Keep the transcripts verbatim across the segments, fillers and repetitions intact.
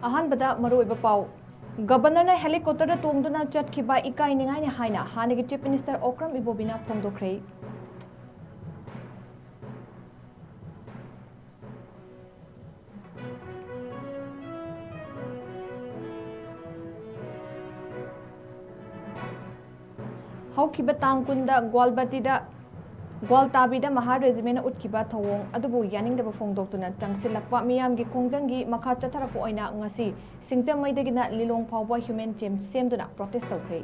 ꯑꯍꯥꯟꯕꯗ ꯃꯔꯨꯑꯣꯏꯕ ꯄꯥꯎ꯫ ꯒꯕꯔꯅꯔꯅ ꯍꯦꯂꯤꯀꯣꯞꯇꯔꯗ ꯇꯣꯡꯗꯨꯅ ꯆꯠꯈꯤꯕ ꯏꯀꯥꯏꯅꯤꯡꯉꯥꯏꯅꯤ ꯍꯥꯏꯅ ꯍꯥꯟꯅꯒꯤ ꯆꯤꯐ ꯃꯤꯅꯤꯁꯇꯔ ꯑꯣꯀ꯭ꯔꯝ ꯏꯕꯣꯕꯤꯅ ꯐꯣꯡꯗꯣꯛꯈ꯭ꯔꯦ꯫ ꯍꯧꯈꯤꯕ ꯇꯥꯡ ꯀꯨꯟꯗ ꯒ꯭ꯋꯥꯜꯕꯇꯤꯗ, ꯒ꯭ꯋꯥꯜꯇꯥꯕꯤꯗ ꯃꯍꯥꯔ ꯔꯦꯖꯤꯃꯦꯟꯅ ꯎꯠꯈꯤꯕ ꯊꯧꯑꯣꯡ ꯑꯗꯨꯕꯨ ꯌꯥꯅꯤꯡꯗꯕ ꯐꯣꯡꯗꯣꯛꯇꯨꯅ ꯆꯪꯁꯤꯜꯂꯛꯄ ꯃꯤꯌꯥꯝꯒꯤ ꯈꯣꯡꯖꯪꯒꯤ ꯃꯈꯥ ꯆꯠꯊꯔꯛꯄ ꯑꯣꯏꯅ ꯉꯁꯤ ꯁꯤꯡꯖꯃꯩꯗꯒꯤꯅ ꯂꯤꯂꯣꯡ ꯐꯥꯎꯕ ꯍ꯭ꯌꯨꯃꯦꯟ ꯆꯦꯟ ꯁꯦꯝꯗꯨꯅ ꯄ꯭ꯔꯣꯇꯦꯁ ꯇꯧꯈ꯭ꯔꯦ꯫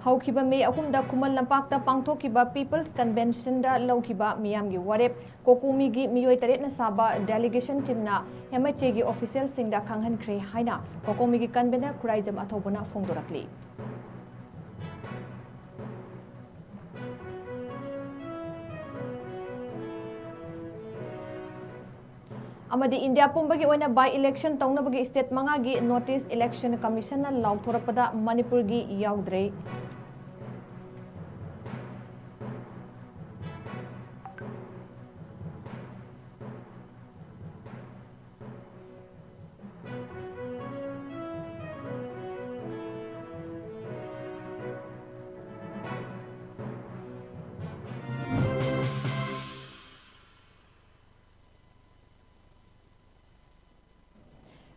ꯍꯧꯈꯤꯕ ꯃꯦ ꯑꯍꯨꯝꯗ ꯈꯨꯃꯟ ꯂꯝꯄꯥꯛꯇ ꯄꯥꯡꯊꯣꯛꯈꯤꯕ ꯄꯤꯄꯜꯁ ꯀꯟꯚꯦꯟꯁꯟꯗ ꯂꯧꯈꯤꯕ ꯃꯤꯌꯥꯝꯒꯤ ꯋꯥꯔꯦꯞ ꯀꯣꯀꯣꯃꯤꯒꯤ ꯃꯤꯑꯣꯏ ꯇꯔꯦꯠꯅ ꯁꯥꯕ ꯗꯦꯂꯤꯒꯦꯁꯟ ꯇꯤꯝꯅ ꯑꯦꯝ ꯑꯩꯆ ꯑꯦꯒꯤ ꯑꯣꯐꯤꯁꯤꯌꯦꯜꯁꯤꯡꯗ ꯈꯪꯍꯟꯈ꯭ꯔꯦ ꯍꯥꯏꯅ ꯀꯣꯀꯣꯃꯤꯒꯤ ꯀꯟꯚꯦꯅꯔ ꯈꯨꯔꯥꯏꯖꯝ ꯑꯊꯧꯕꯅ ꯐꯣꯡꯗꯣꯔꯛꯂꯤ꯫ ꯑꯃꯗꯤ ꯏꯟꯗꯤꯌꯥ ꯄꯨꯝꯕꯒꯤ ꯑꯣꯏꯅ ꯕꯥꯏ ꯏꯂꯦꯛꯁꯟ ꯇꯧꯅꯕꯒꯤ ꯁ꯭ꯇꯦꯠ ꯃꯉꯥꯒꯤ ꯅꯣꯇꯤꯁ ꯏꯂꯦꯛꯁꯟ ꯀꯃꯤꯁꯟꯅ ꯂꯥꯎꯊꯣꯔꯛꯄꯗ ꯃꯅꯤꯄꯨꯔꯒꯤ ꯌꯥꯎꯗ꯭ꯔꯦ꯫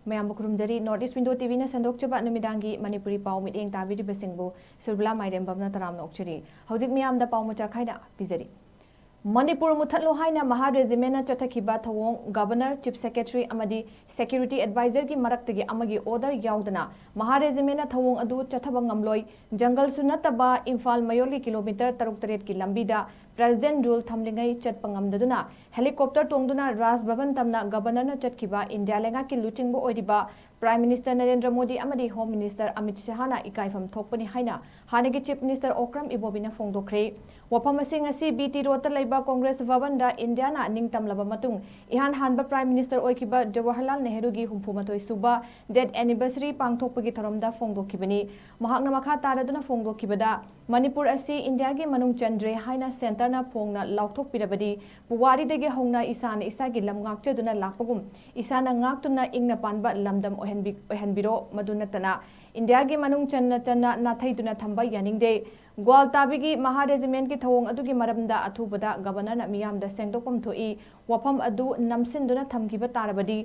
ꯃꯌꯥꯝꯕꯨ ꯈꯨꯔꯨꯝꯖꯔꯤ꯫ North East Window ꯇꯤ ꯚꯤꯅ ꯁꯟꯗꯣꯛꯆꯕ ꯅꯨꯃꯤꯗꯥꯡꯒꯤ ꯃꯅꯤꯄꯨꯔꯤ ꯄꯥꯎ ꯃꯤꯠꯌꯦꯡ ꯇꯥꯕꯤꯔꯤꯕꯁꯤꯡꯕꯨ ꯁꯨꯔꯕꯂꯥ ꯃꯥꯏꯔꯦꯝꯕꯝꯅ ꯇꯔꯥꯝꯅ ꯑꯣꯛꯆꯔꯤ꯫ ꯍꯧꯖꯤꯛ ꯃꯤꯌꯥꯝꯗ ꯄꯥꯎ ꯃꯆꯥ ꯈꯥꯏꯅ ꯄꯤꯖꯔꯤ꯫ ꯃꯅꯤꯄꯨꯔ ꯃꯨꯊꯠꯂꯣ ꯍꯥꯏꯅ ꯃꯍꯥ ꯔꯦꯖꯤꯃꯦꯟꯅ ꯆꯠꯊꯈꯤꯕ ꯊꯧꯑꯣꯡ ꯒꯕꯔꯅꯔ, ꯆꯤꯐ ꯁꯦꯀ꯭ꯔꯦꯇꯔꯤ ꯑꯃꯗꯤ ꯁꯦꯀ꯭ꯌꯨꯔꯤꯇꯤ ꯑꯦꯗꯚꯥꯏꯖꯔꯒꯤ ꯃꯔꯛꯇꯒꯤ ꯑꯃꯒꯤ ꯑꯣꯔꯗꯔ ꯌꯥꯎꯗꯅ ꯃꯍꯥ ꯔꯦꯖꯤꯃꯦꯟꯅ ꯊꯧꯑꯣꯡ ꯑꯗꯨ ꯆꯠꯊꯕ ꯉꯝꯂꯣꯏ꯫ ꯖꯪꯒꯜꯁꯨ ꯅꯠꯇꯕ ꯏꯝꯐꯥꯜ ꯃꯌꯣꯜꯒꯤ ꯀꯤꯂꯣꯃꯤꯇꯔ ꯇꯔꯨꯛ ꯇꯔꯦꯠꯀꯤ ꯂꯝꯕꯤꯗ ꯄ꯭ꯔꯦꯁꯤꯗꯦꯟꯠ ꯔꯨꯜ ꯊꯝꯂꯤꯉꯩ ꯆꯠꯄ ꯉꯝꯗꯗꯨꯅ ꯍꯦꯂꯤꯀꯣꯞꯇꯔ ꯇꯣꯡꯗꯨꯅ ꯔꯥꯖ ꯚꯕꯟ ꯇꯝꯅ ꯒꯕꯔꯅꯔꯅ ꯆꯠꯈꯤꯕ ꯏꯟꯗꯤꯌꯥ ꯂꯩꯉꯥꯛꯀꯤ ꯂꯨꯆꯤꯡꯕ ꯑꯣꯏꯔꯤꯕ ꯄ꯭ꯔꯥꯏꯝ ꯃꯤꯅꯤꯁꯇꯔ ꯅꯔꯦꯟꯗ꯭ꯔ ꯃꯣꯗꯤ ꯑꯃꯗꯤ ꯍꯣꯝ ꯃꯤꯅꯤꯁꯇꯔ ꯑꯃꯤꯠ ꯁꯍꯥꯅ ꯏꯀꯥꯏꯐꯝ ꯊꯣꯛꯄꯅꯤ ꯍꯥꯏꯅ ꯍꯥꯟꯅꯒꯤ ꯆꯤꯐ ꯃꯤꯅꯤꯁꯇꯔ ꯑꯣꯀ꯭ꯔꯝ ꯏꯕꯣꯕꯤꯅ ꯐꯣꯡꯗꯣꯛꯈ꯭ꯔꯦ꯫ ꯋꯥꯐꯝ ꯑꯁꯤ ꯉꯁꯤ ꯕꯤ ꯇꯤ ꯔꯣꯗꯇ ꯂꯩꯕ ꯀꯣꯡꯒ꯭ꯔꯦꯁ ꯚꯕꯟꯗ ꯏꯟꯗꯤꯌꯥꯅ ꯅꯤꯡꯇꯝꯂꯕ ꯃꯇꯨꯡ ꯏꯍꯥꯟ ꯍꯥꯟꯕ ꯄ꯭ꯔꯥꯏꯝ ꯃꯤꯅꯤꯁꯇꯔ ꯑꯣꯏꯈꯤꯕ ꯖꯋꯥꯍꯔꯂꯥꯜ ꯅꯦꯍꯔꯨꯒꯤ ꯍꯨꯝꯐꯨ ꯃꯥꯊꯣꯏ ꯁꯨꯕ ꯗꯦꯠ ꯑꯦꯅꯤꯚꯔꯁꯔꯤ ꯄꯥꯡꯊꯣꯛꯄꯒꯤ ꯊꯧꯔꯝꯗ ꯐꯣꯡꯗꯣꯛꯈꯤꯕꯅꯤ꯫ ꯃꯍꯥꯛꯅ ꯃꯈꯥ ꯇꯥꯔꯗꯨꯅ ꯐꯣꯡꯗꯣꯛꯈꯤꯕꯗ, ꯃꯅꯤꯄꯨꯔ ꯑꯁꯤ ꯏꯟꯗꯤꯌꯥꯒꯤ ꯃꯅꯨꯡ ꯆꯟꯗ꯭ꯔꯦ ꯍꯥꯏꯅ ꯁꯦꯟꯇꯔꯅ ꯐꯣꯡꯅ ꯂꯥꯎꯊꯣꯛꯄꯤꯔꯕꯗꯤ, ꯄꯨꯋꯥꯔꯤꯗꯒꯤ ꯍꯧꯅ ꯏꯁꯥꯅ ꯏꯁꯥꯒꯤ ꯂꯝ ꯉꯥꯛꯆꯗꯨꯅ ꯂꯥꯛꯄꯒꯨꯝ, ꯏꯁꯥꯅ ꯉꯥꯛꯇꯨꯅ ꯏꯪꯅ ꯄꯥꯟꯕ ꯂꯝꯗꯝ ꯑꯣꯏꯍꯟꯕꯤ-, ꯑꯣꯏꯍꯟꯕꯤꯔꯣ꯫ ꯃꯗꯨ ꯅꯠꯇꯅ ꯏꯟꯗꯤꯌꯥꯒꯤ ꯃꯅꯨꯡ ꯆꯟꯅ ꯆꯟꯅ ꯅꯥꯊꯩꯗꯨꯅ ꯊꯝꯕ ꯌꯥꯅꯤꯡꯗꯦ꯫ ꯒ꯭ꯋꯥꯜꯇꯥꯕꯤꯒꯤ ꯃꯍꯥ ꯔꯦꯖꯤꯃꯦꯟꯠꯀꯤ ꯊꯧꯑꯣꯡ ꯑꯗꯨꯒꯤ ꯃꯔꯝꯗ ꯑꯊꯨꯕꯗ ꯒꯕꯔꯅꯔꯅ ꯃꯤꯌꯥꯝꯗ ꯁꯦꯡꯗꯣꯛꯐꯝ ꯊꯣꯛꯏ꯫ ꯋꯥꯐꯝ ꯑꯗꯨ ꯅꯝꯁꯤꯟꯗꯨꯅ ꯊꯝꯈꯤꯕ ꯇꯥꯔꯕꯗꯤ,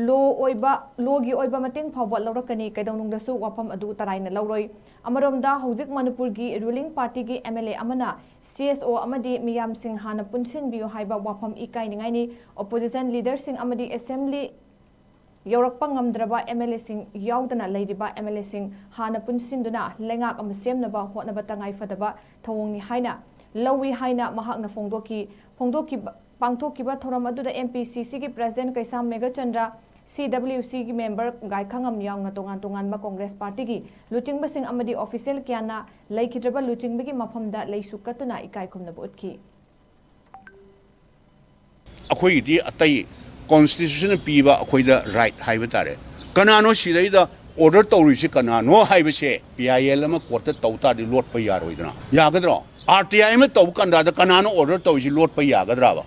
ꯂꯣ ꯑꯣꯏꯕ, ꯂꯣꯒꯤ ꯑꯣꯏꯕ ꯃꯇꯦꯡ ꯐꯥꯎꯕ ꯂꯧꯔꯛꯀꯅꯤ꯫ ꯀꯩꯗꯧꯅꯨꯡꯗꯁꯨ ꯋꯥꯐꯝ ꯑꯗꯨ ꯇꯔꯥꯏꯅ ꯂꯧꯔꯣꯏ꯫ ꯑꯃꯔꯣꯝꯗ, ꯍꯧꯖꯤꯛ ꯃꯅꯤꯄꯨꯔꯒꯤ ꯔꯨꯂꯤꯡ ꯄꯥꯔꯇꯤꯒꯤ ꯑꯦꯝ ꯑꯦꯜ ꯑꯦ ꯑꯃꯅ ꯁꯤ ꯑꯦꯁ ꯑꯣ ꯑꯃꯗꯤ ꯃꯤꯌꯥꯝꯁꯤꯡ ꯍꯥꯟꯅ ꯄꯨꯟꯁꯤꯟꯕꯤꯌꯨ ꯍꯥꯏꯕ ꯋꯥꯐꯝ ꯏꯀꯥꯏꯅꯤꯡꯉꯥꯏꯅꯤ꯫ ꯑꯣꯄꯣꯖꯤꯁꯟ ꯂꯤꯗꯔꯁꯤꯡ ꯑꯃꯗꯤ ꯑꯦꯁꯦꯝꯕ꯭ꯂꯤ ꯌꯧꯔꯛꯄ ꯉꯝꯗ꯭ꯔꯕ ꯑꯦꯝ ꯑꯦꯜ ꯑꯦꯁꯤꯡ ꯌꯥꯎꯗꯅ ꯂꯩꯔꯤꯕ ꯑꯦꯝ ꯑꯦꯜ ꯑꯦꯁꯤꯡ ꯍꯥꯟꯅ ꯄꯨꯟꯁꯤꯟꯗꯨꯅ ꯂꯩꯉꯥꯛ ꯑꯃ ꯁꯦꯝꯅꯕ ꯍꯣꯠꯅꯕ ꯇꯉꯥꯏ ꯐꯗꯕ ꯊꯧꯑꯣꯡꯅꯤ ꯍꯥꯏꯅ ꯂꯧꯏ ꯍꯥꯏꯅ ꯃꯍꯥꯛꯅ ꯐꯣꯡꯗꯣꯛꯈꯤ꯫ ꯐꯣꯡꯗꯣꯛꯈꯤꯕ, ꯄꯥꯡꯊꯣꯛꯈꯤꯕ ꯊꯧꯔꯝ ꯑꯗꯨꯗ ꯑꯦꯝ ꯄꯤ ꯁꯤ ꯁꯤꯒꯤ ꯄ꯭ꯔꯦꯁꯤꯗꯦꯟꯠ ꯀꯩꯁꯥꯝ ꯃꯦꯘꯆꯟꯗ꯭ꯔ, ꯁꯤ ꯗꯕ꯭ꯂꯤꯎ ꯁꯤꯒꯤ ꯃꯦꯝꯕꯔ ꯒꯥꯏꯈꯉꯝ ꯌꯥꯎꯅ ꯇꯣꯉꯥꯟ ꯇꯣꯉꯥꯟꯕ ꯀꯣꯡꯒ꯭ꯔꯦꯁ ꯄꯥꯔꯇꯤꯒꯤ ꯂꯨꯆꯤꯡꯕꯁꯤꯡ ꯑꯃꯗꯤ ꯑꯣꯐꯤꯁꯤꯌꯦꯜ ꯀꯌꯥꯅ ꯂꯩꯈꯤꯗ꯭ꯔꯕ ꯂꯨꯆꯤꯡꯕꯒꯤ ꯃꯐꯝꯗ ꯂꯩꯁꯨ ꯀꯠꯇꯨꯅ ꯏꯀꯥꯏ ꯈꯨꯝꯅꯕ ꯎꯠꯈꯤ꯫ ꯑꯩꯈꯣꯏꯒꯤꯗꯤ ꯑꯇꯩ ꯀꯣꯟꯁꯇꯤꯇ꯭ꯌꯨꯁꯟꯅ ꯄꯤꯕ ꯑꯩꯈꯣꯏꯗ ꯔꯥꯏꯠ ꯍꯥꯏꯕ ꯇꯥꯔꯦ꯫ ꯀꯅꯥꯅꯣ ꯁꯤꯗꯩꯗ ꯑꯣꯔꯗꯔ ꯇꯧꯔꯤꯁꯤ ꯀꯅꯥꯅꯣ ꯍꯥꯏꯕꯁꯦ ꯄꯤ ꯑꯥꯏ ꯑꯦꯜ ꯑꯃ ꯀꯣꯔꯠꯇ ꯇꯧ ꯇꯥꯔꯗꯤ ꯂꯣꯠꯄ ꯌꯥꯔꯣꯏꯗꯅ? ꯌꯥꯒꯗ꯭ꯔꯣ? ꯑꯥꯔ ꯇꯤ ꯑꯥꯏ ꯑꯃ ꯇꯧꯕ ꯀꯥꯟꯗ ꯀꯅꯥꯅꯣ ꯑꯣꯔꯗꯔ ꯇꯧꯔꯤꯁꯤ ꯂꯣꯠꯄ ꯌꯥꯒꯗ꯭ꯔꯕ?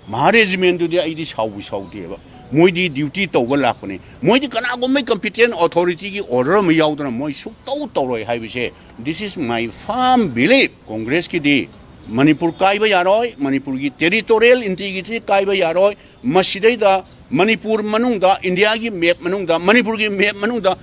ꯃꯍꯥ ꯔꯦꯖꯤꯃꯦꯟꯗꯨꯗꯤ ꯑꯩꯗꯤ ꯁꯥꯎꯕꯨ ꯁꯥꯎꯗꯦꯕ꯫ ꯃꯣꯏꯗꯤ ꯗ꯭ꯌꯨꯇꯤ ꯇꯧꯕ ꯂꯥꯛꯄꯅꯤ꯫ ꯃꯣꯏꯗꯤ ꯀꯅꯥꯒꯨꯝꯕ ꯀꯝꯄꯤꯇꯦꯟ ꯑꯣꯊꯣꯔꯤꯇꯤꯒꯤ ꯑꯣꯔꯗꯔ ꯑꯃ ꯌꯥꯎꯗꯅ ꯃꯣꯏ ꯁꯨꯛꯇꯧ ꯇꯧꯔꯣꯏ ꯍꯥꯏꯕꯁꯦ, this is my firm belief꯫ ꯀꯣꯡꯒ꯭ꯔꯦꯁꯀꯤꯗꯤ Manipur ꯀꯥꯏꯕ ꯌꯥꯔꯣꯏ, ꯃꯅꯤꯄꯨꯔꯒꯤ ꯇꯦꯔꯤꯇꯣꯔꯤꯌꯦꯜ ꯏꯟꯇꯤꯒ꯭ꯔꯤꯇꯤ ꯀꯥꯏꯕ ꯌꯥꯔꯣꯏ꯫ ꯃꯁꯤꯗꯩꯗ ꯃꯅꯤꯄꯨꯔ ꯃꯅꯨꯡꯗ, ꯏꯟꯗꯤꯌꯥꯒꯤ ꯃꯦꯞ ꯃꯅꯨꯡꯗ, ꯃꯅꯤꯄꯨꯔꯒꯤ ꯃꯦꯞ ꯃꯅꯨꯡꯗ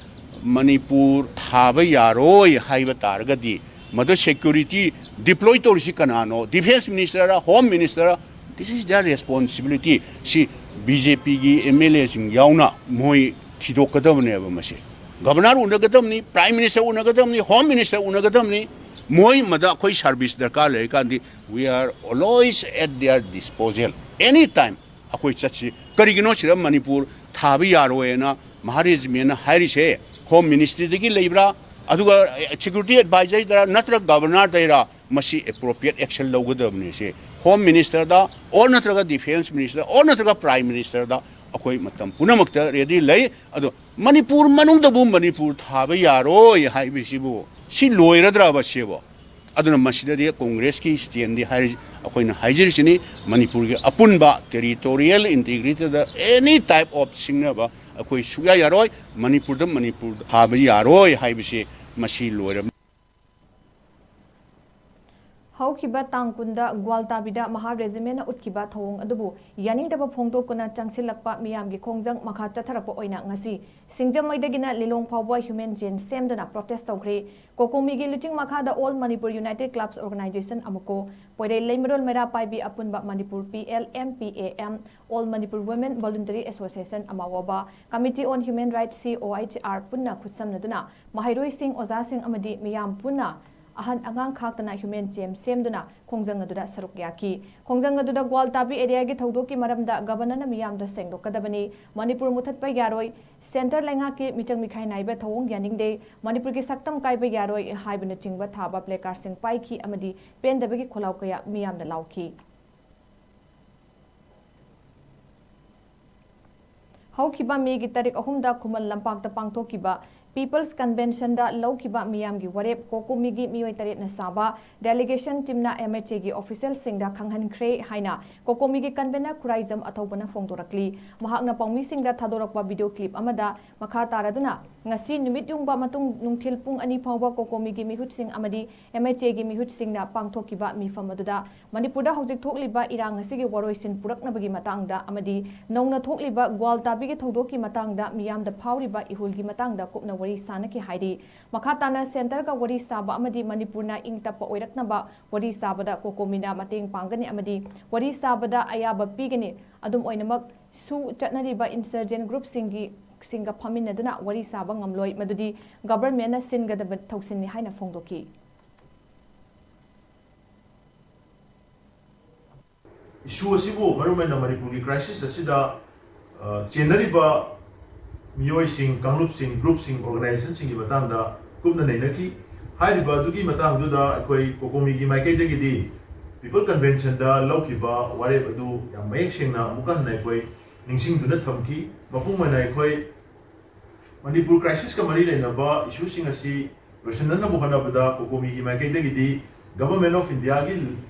ꯃꯅꯤꯄꯨꯔ ꯊꯥꯕ ꯌꯥꯔꯣꯏ ꯍꯥꯏꯕ ꯇꯥꯔꯒꯗꯤ, ꯃꯗꯨ ꯁꯦꯀ꯭ꯌꯨꯔꯤꯇꯤ ꯗꯤꯄ꯭ꯂꯣꯏ ꯇꯧꯔꯤꯁꯤ ꯀꯅꯥꯅꯣ? ꯗꯤꯐꯦꯟꯁ ꯃꯤꯅꯤꯁꯇꯔꯔ, ꯍꯣꯝ ꯃꯤꯅꯤꯁꯇꯔꯔ? This is their responsibility꯫ C B J ꯄꯤꯒꯤ ꯑꯦꯝ ꯑꯦꯜ ꯑꯦꯁꯤꯡ ꯌꯥꯎꯅ ꯃꯣꯏ ꯊꯤꯗꯣꯛꯀꯗꯕꯅꯦꯕ꯫ ꯃꯁꯤ ꯒꯕꯔꯅꯔ ꯎꯅꯒꯗꯕꯅꯤ, ꯄ꯭ꯔꯥꯏꯝ ꯃꯤꯅꯤꯁꯇꯔ ꯎꯅꯒꯗꯕꯅꯤ, ꯍꯣꯝ ꯃꯤꯅꯤꯁꯇꯔ ꯎꯅꯒꯗꯕꯅꯤ꯫ ꯃꯣꯏ ꯃꯗ ꯑꯩꯈꯣꯏ ꯁꯥꯔꯚꯤꯁ ꯗꯔꯀꯥꯔ ꯂꯩꯔꯀꯥꯟꯗꯤ, we are always at their disposal, any time ꯑꯩꯈꯣꯏ ꯆꯠꯁꯤ꯫ ꯀꯔꯤꯒꯤꯅꯣ ꯁꯤꯗ ꯃꯅꯤꯄꯨꯔ ꯊꯥꯕ ꯌꯥꯔꯣꯏꯅ ꯃꯍꯥ ꯔꯦꯖꯤꯃꯦꯟꯅ ꯍꯥꯏꯔꯤꯁꯦ? ꯍꯣꯝ ꯃꯤꯅꯤꯁꯇ꯭ꯔꯤꯗꯒꯤ ꯂꯩꯕ꯭ꯔꯥ, ꯑꯗꯨꯒ ꯁꯦꯀ꯭ꯌꯨꯔꯤꯇꯤ ꯑꯦꯗꯚꯥꯏꯖꯔꯗꯔ ꯅꯠꯇ꯭ꯔꯒ ꯒꯕꯔꯅꯔꯗꯩꯔꯥ? ꯃꯁꯤ ꯑꯦꯄ꯭ꯔꯣꯄ꯭ꯔꯤꯌꯦꯠ ꯑꯦꯛꯁꯟ ꯂꯧꯒꯗꯕꯅꯤ꯫ ꯁꯤ ꯍꯣꯝ ꯃꯤꯅꯤꯁꯇꯔꯗ ꯑꯣꯔ ꯅꯠꯇ꯭ꯔꯒ ꯗꯤꯐꯦꯟꯁ ꯃꯤꯅꯤꯁꯇꯔ ꯑꯣꯔ ꯅꯠꯇ꯭ꯔꯒ ꯄ꯭ꯔꯥꯏꯝ ꯃꯤꯅꯤꯁꯇꯔꯗ ꯑꯩꯈꯣꯏ ꯃꯇꯝ ꯄꯨꯝꯅꯃꯛꯇ ꯔꯦꯗꯤ ꯂꯩ꯫ ꯑꯗꯣ ꯃꯅꯤꯄꯨꯔ ꯃꯅꯨꯡꯗꯕꯨ ꯃꯅꯤꯄꯨꯔ ꯊꯥꯕ ꯌꯥꯔꯣꯏ ꯍꯥꯏꯕꯁꯤꯕꯨ ꯁꯤ ꯂꯣꯏꯔꯗ꯭ꯔꯕ ꯁꯤꯕꯨ? ꯑꯗꯨꯅ ꯃꯁꯤꯗꯗꯤ ꯀꯣꯡꯒ꯭ꯔꯦꯁꯀꯤ ꯁ꯭ꯇꯦꯟꯗꯤ ꯍꯥꯏꯔꯤ, ꯑꯩꯈꯣꯏꯅ ꯍꯥꯏꯖꯔꯤꯁꯤꯅꯤ, ꯃꯅꯤꯄꯨꯔꯒꯤ ꯑꯄꯨꯟꯕ ꯇꯦꯔꯤꯇꯣꯔꯤꯌꯦꯜ ꯏꯟꯇꯤꯒ꯭ꯔꯤꯇꯤꯗ ꯑꯦꯅꯤ ꯇꯥꯏꯞ ꯑꯣꯐ ꯁꯤꯡꯅꯕ ꯑꯩꯈꯣꯏ ꯁꯨꯛꯌꯥ ꯌꯥꯔꯣꯏ꯫ ꯃꯅꯤꯄꯨꯔꯗ ꯃꯅꯤꯄꯨꯔ ꯊꯥꯕ ꯌꯥꯔꯣꯏ ꯍꯥꯏꯕꯁꯤ ꯃꯁꯤ ꯂꯣꯏꯔꯕꯅꯤ꯫ ꯍꯧꯈꯤꯕ ꯇꯥꯡ ꯀꯨꯟꯗ ꯒ꯭ꯋꯥꯜꯇꯥꯕꯤꯗ ꯃꯍꯥ ꯔꯦꯖꯤꯃꯦꯟꯅ ꯎꯠꯈꯤꯕ ꯊꯧꯑꯣꯡ ꯑꯗꯨꯕꯨ ꯌꯥꯅꯤꯡꯗꯕ ꯐꯣꯡꯗꯣꯛꯇꯨꯅ ꯆꯪꯁꯤꯜꯂꯛꯄ ꯃꯤꯌꯥꯝꯒꯤ ꯈꯣꯡꯖꯪ ꯃꯈꯥ ꯆꯠꯊꯔꯛꯄ ꯑꯣꯏꯅ ꯉꯁꯤ ꯁꯤꯡꯖꯃꯩꯗꯒꯤꯅ ꯂꯤꯂꯣꯡ ꯐꯥꯎꯕ ꯍ꯭ꯌꯨꯃꯦꯟ ꯆꯦꯟ ꯁꯦꯝꯗꯨꯅ ꯄ꯭ꯔꯣꯇꯦꯁ ꯇꯧꯈ꯭ꯔꯦ꯫ ꯀꯣꯀꯣꯃꯤꯒꯤ ꯂꯨꯆꯤꯡ ꯃꯈꯥꯗ all Manipur united clubs organisation ꯑꯃꯀꯣ, Poirei Leimarol Meira Paibi Apunba Manipur P L M P A M, all Manipur women voluntary association ꯑꯃꯥꯋꯣꯕꯥ, committee on human rights C O H R ꯄꯨꯟꯅ ꯈꯨꯠꯁꯝꯅꯗꯨꯅ ꯃꯍꯩꯔꯣꯏꯁꯤꯡ, ꯑꯣꯖꯥꯁꯤꯡ ꯑꯃꯗꯤ ꯃꯤꯌꯥꯝ ꯄꯨꯟꯅ ꯑꯍꯟ ꯑꯉꯥꯡ ꯈꯥꯛꯇꯅ ꯍ꯭ꯌꯨꯃꯦꯟ ꯆꯦꯟ ꯁꯦꯝꯗꯨꯅ ꯈꯣꯡꯖꯪ ꯑꯗꯨꯗ ꯁꯔꯨꯛ ꯌꯥꯈꯤ꯫ ꯈꯣꯡꯖꯪ ꯑꯗꯨꯗ ꯒ꯭ꯋꯥꯜꯇꯥꯕꯤ ꯑꯦꯔꯤꯌꯥꯒꯤ ꯊꯧꯗꯣꯛꯀꯤ ꯃꯔꯝꯗ ꯒꯕꯔꯅꯔꯅ ꯃꯤꯌꯥꯝꯗ ꯁꯦꯡꯗꯣꯛꯀꯗꯕꯅꯤ, ꯃꯅꯤꯄꯨꯔ ꯃꯨꯊꯠꯄ ꯌꯥꯔꯣꯏ, ꯁꯦꯟꯇꯔ ꯂꯩꯉꯥꯛꯀꯤ ꯃꯤꯆꯪ ꯃꯤꯈꯥꯏ ꯅꯥꯏꯕ ꯊꯧꯑꯣꯡ ꯌꯥꯅꯤꯡꯗꯦ, ꯃꯅꯤꯄꯨꯔꯒꯤ ꯁꯛꯇꯝ ꯀꯥꯏꯕ ꯌꯥꯔꯣꯏ ꯍꯥꯏꯕꯅꯆꯤꯡꯕ ꯊꯥꯕ ꯄ꯭ꯂꯦꯀꯥꯔꯗꯁꯤꯡ ꯄꯥꯏꯈꯤ ꯑꯃꯗꯤ ꯄꯦꯟꯗꯕꯒꯤ ꯈꯣꯜꯂꯥꯎ ꯀꯌꯥ ꯃꯤꯌꯥꯝꯅ ꯂꯥꯎꯈꯤ꯫ ꯍꯧꯈꯤꯕ ꯃꯦꯒꯤ ꯇꯥꯔꯤꯛ ꯑꯍꯨꯝꯗ ꯈꯨꯃꯟ ꯂꯝꯄꯥꯛꯇ ꯄꯥꯡꯊꯣꯛꯈꯤꯕ ꯄꯤꯄꯜꯁ ꯀꯟꯚꯦꯟꯁꯟꯗ ꯂꯧꯈꯤꯕ ꯃꯤꯌꯥꯝꯒꯤ ꯋꯥꯔꯦꯞ, ꯀꯣꯀꯣꯃꯤꯒꯤ ꯃꯤꯑꯣꯏ ꯇꯔꯦꯠꯅ ꯁꯥꯕ ꯗꯦꯂꯤꯒꯦꯁꯟ ꯇꯤꯝꯅ ꯑꯦꯝ ꯑꯩꯆ ꯑꯦꯒꯤ ꯑꯣꯐꯤꯁꯤꯌꯦꯜꯁꯤꯡꯗ ꯈꯪꯍꯟꯈ꯭ꯔꯦ ꯍꯥꯏꯅ ꯀꯣꯀꯣꯃꯤꯒꯤ ꯀꯟꯚꯦꯅꯔ ꯈꯨꯔꯥꯏꯖꯝ ꯑꯊꯧꯕꯅ ꯐꯣꯡꯗꯣꯔꯛꯂꯤ꯫ ꯃꯍꯥꯛꯅ ꯄꯥꯎꯃꯤꯁꯤꯡꯗ ꯊꯥꯗꯣꯔꯛꯄ ꯚꯤꯗꯤꯑꯣ ꯀ꯭ꯂꯤꯞ ꯑꯃꯗ ꯃꯈꯥ ꯇꯥꯔꯗꯨꯅ, ꯉꯁꯤ ꯅꯨꯃꯤꯠ ꯌꯨꯡꯕ ꯃꯇꯨꯡ ꯅꯨꯡꯊꯤꯜ ꯄꯨꯡ ꯑꯅꯤ ꯐꯥꯎꯕ ꯀꯣꯀꯣꯃꯤꯒꯤ ꯃꯤꯍꯨꯠꯁꯤꯡ ꯑꯃꯗꯤ ꯑꯦꯝ ꯑꯩꯆ ꯑꯦꯒꯤ ꯃꯤꯍꯨꯠꯁꯤꯡꯅ ꯄꯥꯡꯊꯣꯛꯈꯤꯕ ꯃꯤꯐꯝ ꯑꯗꯨꯗ ꯃꯅꯤꯄꯨꯔꯗ ꯍꯧꯖꯤꯛ ꯊꯣꯛꯂꯤꯕ ꯏꯔꯥꯡ ꯑꯁꯤꯒꯤ ꯋꯥꯔꯣꯏꯁꯤꯟ ꯄꯨꯔꯛꯅꯕꯒꯤ ꯃꯇꯥꯡꯗ ꯑꯃꯗꯤ ꯅꯧꯅ ꯊꯣꯛꯂꯤꯕ ꯒ꯭ꯋꯥꯜꯇꯥꯕꯤꯒꯤ ꯊꯧꯗꯣꯛꯀꯤ ꯃꯇꯥꯡꯗ ꯃꯤꯌꯥꯝꯗ ꯐꯥꯎꯔꯤꯕ ꯏꯍꯨꯜꯒꯤ ꯃꯇꯥꯡꯗ ꯀꯨꯞꯅ ꯋꯥꯔꯤ ꯁꯥꯅꯈꯤ ꯍꯥꯏꯔꯤ꯫ ꯃꯈꯥ ꯇꯥꯅ ꯁꯦꯟꯇꯔꯒ ꯋꯥꯔꯤ ꯁꯥꯕ ꯑꯃꯗꯤ ꯃꯅꯤꯄꯨꯔꯅ ꯏꯪ ꯇꯞꯄ ꯑꯣꯏꯔꯛꯅꯕ ꯋꯥꯔꯤ ꯁꯥꯕꯗ ꯀꯣꯀꯣꯃꯤꯅ ꯃꯇꯦꯡ ꯄꯥꯡꯒꯅꯤ ꯑꯃꯗꯤ ꯋꯥꯔꯤ ꯁꯥꯕꯗ ꯑꯌꯥꯕ ꯄꯤꯒꯅꯤ꯫ ꯑꯗꯨꯝ ꯑꯣꯏꯅꯃꯛ, ꯁꯨ ꯆꯠꯅꯔꯤꯕ ꯏꯟꯁꯔꯖꯦꯟ ꯒ꯭ꯔꯨꯞꯁꯤꯡꯒꯤ, ꯁꯤꯡꯒ ꯐꯝꯃꯤꯟꯅꯗꯨꯅ ꯋꯥꯔꯤ ꯁꯥꯕ ꯉꯝꯂꯣꯏ, ꯃꯗꯨꯗꯤ ꯒꯚꯔꯟꯃꯦꯟꯠꯅ ꯁꯤꯟꯒꯗꯕ ꯊꯧꯁꯤꯟꯅꯤ ꯍꯥꯏꯅ ꯐꯣꯡꯗꯣꯛꯈꯤ꯫ ꯏꯁꯨ ꯑꯁꯤꯕꯨ ꯃꯔꯨꯑꯣꯏꯅ ꯃꯅꯤꯄꯨꯔꯒꯤ ꯀ꯭ꯔꯥꯏꯁꯤꯁ ꯑꯁꯤꯗ, ꯑ, ꯆꯦꯟꯅꯔꯤꯕ ꯃꯤꯑꯣꯏꯁꯤꯡ, ꯀꯥꯡꯂꯨꯞꯁꯤꯡ, ꯒ꯭ꯔꯨꯞꯁꯤꯡ, ꯑꯣꯔꯒꯅꯥꯏꯖꯦꯁꯟꯁꯤꯡꯒꯤ ꯃꯇꯥꯡꯗ ꯀꯨꯞꯅ ꯅꯩꯅꯈꯤ꯫ ꯍꯥꯏꯔꯤꯕ ꯑꯗꯨꯒꯤ ꯃꯇꯥꯡꯗꯨꯗ ꯑꯩꯈꯣꯏ ꯀꯣꯀꯣꯃꯤꯒꯤ ꯃꯥꯏꯀꯩꯗꯒꯤꯗꯤ People Conventionꯗ ꯂꯧꯈꯤꯕ ꯋꯥꯔꯦꯞ ꯑꯗꯨ ꯌꯥꯝ ꯃꯌꯦꯛ ꯁꯦꯡꯅ ꯑꯃꯨꯛꯀ ꯍꯟꯅ ꯑꯩꯈꯣꯏ ꯅꯤꯡꯁꯤꯡꯗꯨꯅ ꯊꯝꯈꯤ꯫ ꯃꯄꯨꯡ ꯑꯣꯏꯅ ꯑꯩꯈꯣꯏ ꯃꯅꯤꯄꯨꯔ crisisꯀ ꯃꯔꯤ ꯂꯩꯅꯕ issueꯁꯤꯡ ꯑꯁꯤ ꯂꯣꯏꯁꯤꯟꯅꯅꯕ ꯍꯣꯠꯅꯕꯗ ꯀꯣꯀꯣꯃꯤꯒꯤ ꯃꯥꯏꯀꯩꯗꯒꯤꯗꯤ Government of Indiaꯒꯤ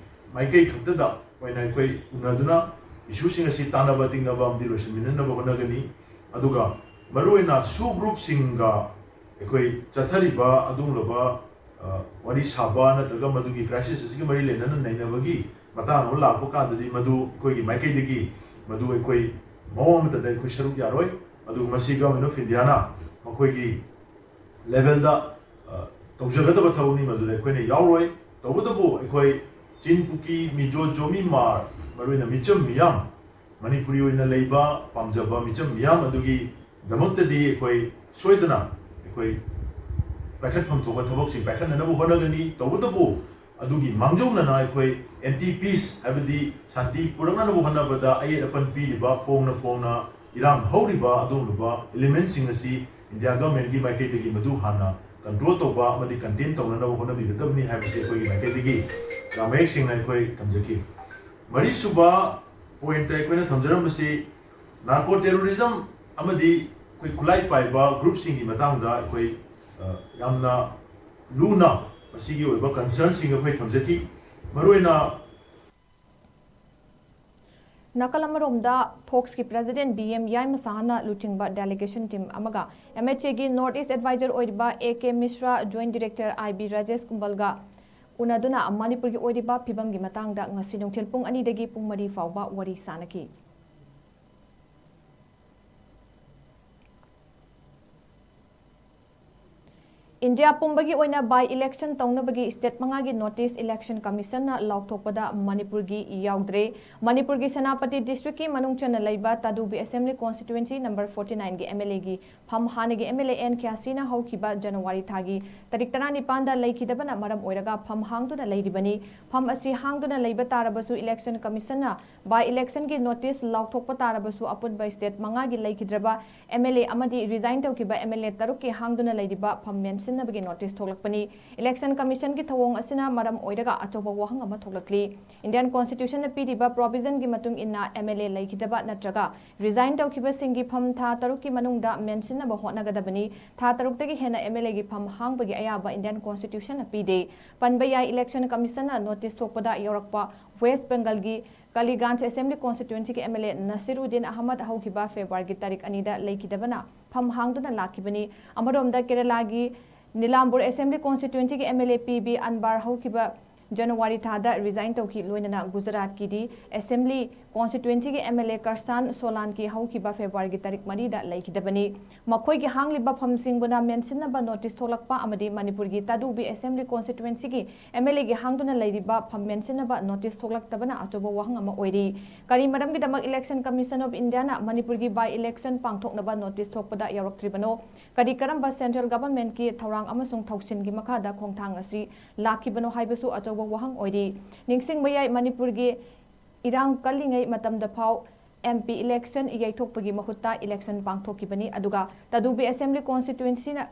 ꯃꯥꯏꯀꯩ ꯈꯛꯇꯗ ꯑꯣꯏꯅ ꯑꯩꯈꯣꯏ ꯎꯅꯗꯨꯅ issueꯁꯤꯡ ꯑꯁꯤ ꯇꯥꯟꯅꯕ ꯇꯤꯡꯅꯕ ꯑꯃꯗꯤ ꯂꯣꯏꯁꯤꯟꯃꯤꯟꯅꯅꯕ ꯍꯣꯠꯅꯒꯅꯤ꯫ ꯑꯗꯨꯒ ꯃꯔꯨꯑꯣꯏꯅ SoO groupꯁꯤꯡꯒ ꯑꯩꯈꯣꯏ ꯆꯠꯊꯔꯤꯕ ꯑꯗꯨꯒꯨꯝꯂꯕ, ꯑ, ꯋꯥꯔꯤ ꯁꯥꯕ ꯅꯠꯇ꯭ꯔꯒ ꯃꯗꯨꯒꯤ crisis ꯑꯁꯤꯒ ꯃꯔꯤ ꯂꯩꯅꯅ ꯅꯩꯅꯕꯒꯤ ꯃꯇꯥꯡ ꯑꯃ ꯂꯥꯛꯄ ꯀꯥꯟꯗꯗꯤ ꯃꯗꯨ ꯑꯩꯈꯣꯏꯒꯤ ꯃꯥꯏꯀꯩꯗꯒꯤ ꯃꯗꯨ ꯑꯩꯈꯣꯏ ꯃꯑꯣꯡ ꯑꯃꯠꯇꯗ ꯑꯩꯈꯣꯏ ꯁꯔꯨꯛ ꯌꯥꯔꯣꯏ꯫ ꯑꯗꯨꯒ ꯃꯁꯤ Government of Indiaꯅ ꯃꯈꯣꯏꯒꯤ levelꯗ, ꯑ, ꯇꯧꯖꯒꯗꯕ ꯊꯕꯛꯅꯤ, ꯃꯗꯨꯗ ꯑꯩꯈꯣꯏꯅ ꯌꯥꯎꯔꯣꯏ꯫ ꯇꯧꯕꯇꯕꯨ ꯑꯩꯈꯣꯏ ꯆꯤꯟ, ꯀꯨꯀꯤ, ꯃꯤꯖꯣ, ꯖꯣꯃꯤ, ꯃꯥꯔ, ꯃꯔꯨꯑꯣꯏꯅ ꯃꯤꯆꯝ ꯃꯤꯌꯥꯝ, ꯃꯅꯤꯄꯨꯔꯤ ꯑꯣꯏꯅ ꯂꯩꯕ ꯄꯥꯝꯖꯕ ꯃꯤꯆꯝ ꯃꯤꯌꯥꯝ ꯑꯗꯨꯒꯤꯗꯃꯛꯇꯗꯤ ꯑꯩꯈꯣꯏ ꯁꯣꯏꯗꯅ ꯑꯩꯈꯣꯏ ꯄꯥꯏꯈꯠꯐꯝ ꯊꯣꯛꯄ ꯊꯕꯛꯁꯤꯡ ꯄꯥꯏꯈꯠꯅꯅꯕ ꯍꯣꯠꯅꯒꯅꯤ꯫ ꯇꯧꯕꯇꯕꯨ ꯑꯗꯨꯒꯤ ꯃꯥꯡꯖꯧꯅꯅ ꯑꯩꯈꯣꯏ anti peace, ꯍꯥꯏꯕꯗꯤ ꯁꯥꯟꯇꯤ ꯄꯨꯔꯛꯅꯅꯕ ꯍꯣꯠꯅꯕꯗ ꯑꯌꯦꯠ ꯑꯄꯟ ꯄꯤꯔꯤꯕ, ꯐꯣꯡꯅ ꯐꯣꯡꯅ ꯏꯔꯥꯡ ꯍꯧꯔꯤꯕ ꯑꯗꯨꯒꯨꯝꯂꯕ elementꯁꯤꯡ ꯑꯁꯤ India governmentꯀꯤ ꯃꯥꯏꯀꯩꯗꯒꯤ ꯃꯗꯨ ꯍꯥꯟꯅ control ꯇꯧꯕ ꯑꯃꯗꯤ contain ꯇꯧꯅꯅꯕ ꯍꯣꯠꯅꯕꯤꯒꯗꯕꯅꯤ ꯍꯥꯏꯕꯁꯤ ꯑꯩꯈꯣꯏꯒꯤ ꯃꯥꯏꯀꯩꯗꯒꯤ ꯌꯥꯝ ꯃꯌꯦꯛ ꯁꯦꯡꯅ ꯑꯩꯈꯣꯏ ꯊꯝꯖꯈꯤ꯫ ꯃꯔꯤꯁꯨꯕ pointꯇ ꯑꯩꯈꯣꯏꯅ ꯊꯝꯖꯔꯝꯕꯁꯤ narco terrorism ꯑꯃꯗꯤ ꯑꯩꯈꯣꯏ ꯈꯨꯠꯂꯥꯏ ꯄꯥꯏꯕ groupꯁꯤꯡꯒꯤ ꯃꯇꯥꯡꯗ ꯑꯩꯈꯣꯏ, ꯑ, ꯌꯥꯝꯅ ꯂꯨꯅ ꯃꯁꯤꯒꯤ ꯑꯣꯏꯕ concernꯁꯤꯡ ꯑꯩꯈꯣꯏ ꯊꯝꯖꯈꯤ꯫ ꯃꯔꯨꯑꯣꯏꯅ ꯅꯥꯀꯜ ꯑꯃꯔꯣꯝꯗ ꯐꯣꯛꯁꯀꯤ president ꯕꯤ ꯑꯦꯝ ꯌꯥꯏꯃꯁꯥꯅ ꯂꯨꯆꯤꯡꯕ delegation team ꯑꯃꯒ ꯑꯦꯝ ꯑꯩꯆ ꯑꯦꯒꯤ North East advisor ꯑꯣꯏꯔꯤꯕ A K Mishra, joint director I B Rajesh ꯀꯨꯝꯕꯜꯒ ꯎꯅꯗꯨꯅ ꯃꯅꯤꯄꯨꯔꯒꯤ ꯑꯣꯏꯔꯤꯕ ꯐꯤꯕꯝꯒꯤ ꯃꯇꯥꯡꯗ ꯉꯁꯤ ꯅꯨꯡꯊꯤꯜ ꯄꯨꯡ ꯑꯅꯤꯗꯒꯤ ꯄꯨꯡ ꯃꯔꯤ ꯐꯥꯎꯕ ꯋꯥꯔꯤ ꯁꯥꯅꯈꯤ꯫ ꯏꯟꯗꯤꯌꯥ ꯄꯨꯝꯕꯒꯤ ꯑꯣꯏꯅ by election ꯇꯧꯅꯕꯒꯤ state ꯃꯉꯥꯒꯤ notice election commissionꯅ ꯂꯥꯎꯊꯣꯛꯄꯗ ꯃꯅꯤꯄꯨꯔꯒꯤ ꯌꯥꯎꯗ꯭ꯔꯦ꯫ ꯃꯅꯤꯄꯨꯔꯒꯤ ꯁꯦꯅꯥꯄꯇꯤ districtꯀꯤ ꯃꯅꯨꯡ ꯆꯟꯅ ꯂꯩꯕ Tadubi assembly constituency number forty nineꯒꯤ M L Aꯒꯤ ꯐꯝ ꯍꯥꯟꯅꯒꯤ M L A ꯑꯦꯟ ꯈ꯭ꯌꯥꯁꯤꯅ ꯍꯧꯈꯤꯕ ꯖꯅꯋꯥꯔꯤ ꯊꯥꯒꯤ ꯇꯥꯔꯤꯛ ꯇꯔꯥꯅꯤꯄꯥꯟꯗ ꯂꯩꯈꯤꯗꯕꯅ ꯃꯔꯝ ꯑꯣꯏꯔꯒ ꯐꯝ ꯍꯥꯡꯗꯨꯅ ꯂꯩꯔꯤꯕꯅꯤ꯫ ꯐꯝ ꯑꯁꯤ ꯍꯥꯡꯗꯨꯅ ꯂꯩꯕ ꯇꯥꯔꯕꯁꯨ election commissionꯅ by electionꯒꯤ notice ꯂꯥꯎꯊꯣꯛꯄ ꯇꯥꯔꯕꯁꯨ ꯑꯄꯨꯟꯕ state ꯃꯉꯥꯒꯤ ꯂꯩꯈꯤꯗ꯭ꯔꯕ M L A ꯑꯃꯗꯤ resign ꯇꯧꯈꯤꯕ M L A ꯇꯔꯨꯛꯀꯤ ꯍꯥꯡꯗꯨꯅ ꯂꯩꯔꯤꯕ ꯐꯝ ꯃꯦꯝꯁꯤꯡ ꯁꯤꯟꯅꯕꯒꯤ ꯅꯣꯇꯤꯁ ꯊꯣꯛꯂꯛꯄꯅꯤ꯫ ꯏꯂꯦꯛꯁꯟ ꯀꯃꯤꯁꯟꯒꯤ ꯊꯧꯑꯣꯡ ꯑꯁꯤꯅ ꯃꯔꯝ ꯑꯣꯏꯔꯒ ꯑꯆꯧꯕ ꯋꯥꯍꯪ ꯑꯃ ꯊꯣꯛꯂꯛꯂꯤ꯫ ꯏꯟꯗꯤꯌꯟ ꯀꯣꯟꯁꯇꯤꯇ꯭ꯌꯨꯁꯟꯅ ꯄꯤꯔꯤꯕ ꯄ꯭ꯔꯣꯚꯤꯖꯟꯒꯤ ꯃꯇꯨꯡ ꯏꯟꯅ MLA ꯂꯩꯈꯤꯗꯕ ꯅꯠꯇ꯭ꯔꯒ ꯔꯤꯖꯥꯏꯟ ꯇꯧꯈꯤꯕꯁꯤꯡꯒꯤ ꯐꯝ ꯊꯥ ꯇꯔꯨꯛꯀꯤ ꯃꯅꯨꯡꯗ ꯃꯦꯟꯁꯤꯟꯅꯕ ꯍꯣꯠꯅꯒꯗꯕꯅꯤ꯫ ꯊꯥ ꯇꯔꯨꯛꯇꯒꯤ ꯍꯦꯟꯅ MLAꯒꯤ ꯐꯝ ꯍꯥꯡꯕꯒꯤ ꯑꯌꯥꯕ ꯏꯟꯗꯤꯌꯟ ꯀꯣꯟꯁꯇꯤꯇ꯭ꯌꯨꯁꯟꯅ ꯄꯤꯗꯦ꯫ ꯄꯟꯕ ꯌꯥꯏ, ꯏꯂꯦꯛꯁꯟ ꯀꯃꯤꯁꯟꯅ ꯅꯣꯇꯤꯁ ꯊꯣꯛꯄꯗ ꯌꯥꯎꯔꯛꯄ ꯋꯦꯁ꯭ꯠ ꯕꯦꯡꯒꯜꯒꯤ ꯀꯂꯤꯒꯟꯖ ꯑꯦꯁꯦꯝꯕ꯭ꯂꯤ ꯀꯣꯟꯁꯇꯤꯇ꯭ꯌꯨꯑꯦꯟꯁꯤꯒꯤ MLA ꯅꯁꯤꯔꯨꯗꯤꯟ ꯑꯍꯃꯗ ꯍꯧꯈꯤꯕ ꯐꯦꯕ꯭ꯔꯨꯋꯥꯔꯤꯒꯤ ꯇꯥꯔꯤꯛ ꯑꯅꯤꯗ ꯂꯩꯈꯤꯗꯕꯅ ꯐꯝ ꯍꯥꯡꯗꯨꯅ ꯂꯥꯛꯈꯤꯕꯅꯤ꯫ ꯑꯃꯔꯣꯝꯗ ꯀꯦꯔꯂꯥꯒꯤ ꯅꯤꯂꯥꯝꯕꯨꯔ ꯑꯦꯁꯦꯝꯕ꯭ꯂꯤ ꯀꯣꯟꯁꯇꯤꯇ꯭ꯌꯨꯑꯦꯟꯁꯤꯒꯤ MLA ꯄꯤ ꯕꯤ ꯑꯟꯕꯥꯔ ꯍꯧꯈꯤꯕ ꯖꯅꯋꯥꯔꯤ ꯊꯥꯗ ꯔꯤꯖꯥꯏꯟ ꯇꯧꯈꯤ꯫ ꯂꯣꯏꯅꯅ ꯒꯨꯖꯔꯥꯠꯀꯤꯗꯤ ꯑꯦꯁꯦꯝꯕ꯭ꯂꯤ ꯀꯣꯟꯁꯇꯤꯇ꯭ꯌꯨꯑꯦꯟꯁꯤꯒꯤ MLA ꯀꯔꯁꯥꯟ ꯁꯣꯂꯥꯟꯀꯤ ꯍꯧꯈꯤꯕ ꯐꯦꯕ꯭ꯔꯨꯋꯥꯔꯤꯒꯤ ꯇꯥꯔꯤꯛ ꯃꯔꯤꯗ ꯂꯩꯈꯤꯗꯕꯅꯤ꯫ ꯃꯈꯣꯏꯒꯤ ꯍꯥꯡꯂꯤꯕ ꯐꯝꯁꯤꯡꯕꯨꯅ ꯃꯦꯟꯁꯤꯟꯅꯕ ꯅꯣꯇꯤꯁ ꯊꯣꯛꯂꯛꯄ ꯑꯃꯗꯤ ꯃꯅꯤꯄꯨꯔꯒꯤ ꯇꯥꯗꯨꯕꯤ ꯑꯦꯁꯦꯝꯕ꯭ꯂꯤ ꯀꯣꯟꯁꯇꯤꯇ꯭ꯌꯨꯑꯦꯟꯁꯤꯒꯤ MLAꯒꯤ ꯍꯥꯡꯗꯨꯅ ꯂꯩꯔꯤꯕ ꯐꯝ ꯃꯦꯟꯁꯤꯟꯅꯕ ꯅꯣꯇꯤꯁ ꯊꯣꯛꯂꯛꯇꯕꯅ ꯑꯆꯧꯕ ꯋꯥꯍꯪ ꯑꯃ ꯑꯣꯏꯔꯤ꯫ ꯀꯔꯤ ꯃꯔꯝꯒꯤꯗꯃꯛ ꯏꯂꯦꯛꯁꯟ ꯀꯃꯤꯁꯟ ꯑꯣꯐ ꯏꯟꯗꯤꯌꯥꯅ ꯃꯅꯤꯄꯨꯔꯒꯤ ꯕꯥꯏ ꯏꯂꯦꯛꯁꯟ ꯄꯥꯡꯊꯣꯛꯅꯕ ꯅꯣꯇꯤꯁ ꯊꯣꯛꯄꯗ ꯌꯥꯎꯔꯛꯇ꯭ꯔꯤꯕꯅꯣ? ꯀꯔꯤ ꯀꯔꯝꯕ ꯁꯦꯟꯇ꯭ꯔꯦꯜ ꯒꯚꯔꯟꯃꯦꯟꯠꯀꯤ ꯊꯧꯔꯥꯡ ꯑꯃꯁꯨꯡ ꯊꯧꯁꯤꯜꯒꯤ ꯃꯈꯥꯗ ꯈꯣꯡꯊꯥꯡ ꯑꯁꯤ ꯂꯥꯛꯈꯤꯕꯅꯣ ꯍꯥꯏꯕꯁꯨ ꯑꯆꯧꯕ ꯋꯥꯍꯪ ꯑꯣꯏꯔꯤ꯫ ꯅꯤꯡꯁꯤꯡꯕ ꯌꯥꯏ, ꯃꯅꯤꯄꯨꯔꯒꯤ ꯏꯔꯥꯡ ꯀꯜꯂꯤꯉꯩ ꯃꯇꯝꯗ ꯐꯥꯎ MP ꯏꯂꯦꯛꯁꯟ ꯌꯩꯊꯣꯛꯄꯒꯤ ꯃꯍꯨꯠꯇ ꯏꯂꯦꯛꯁꯟ ꯄꯥꯡꯊꯣꯛꯈꯤꯕꯅꯤ꯫ ꯑꯗꯨꯒ ꯇꯥꯗꯨꯕꯤ ꯑꯦꯁꯦꯝꯕ꯭ꯂꯤ ꯀꯣꯟꯁꯇꯤꯇ꯭ꯌꯨꯑꯦꯟꯁꯤꯅ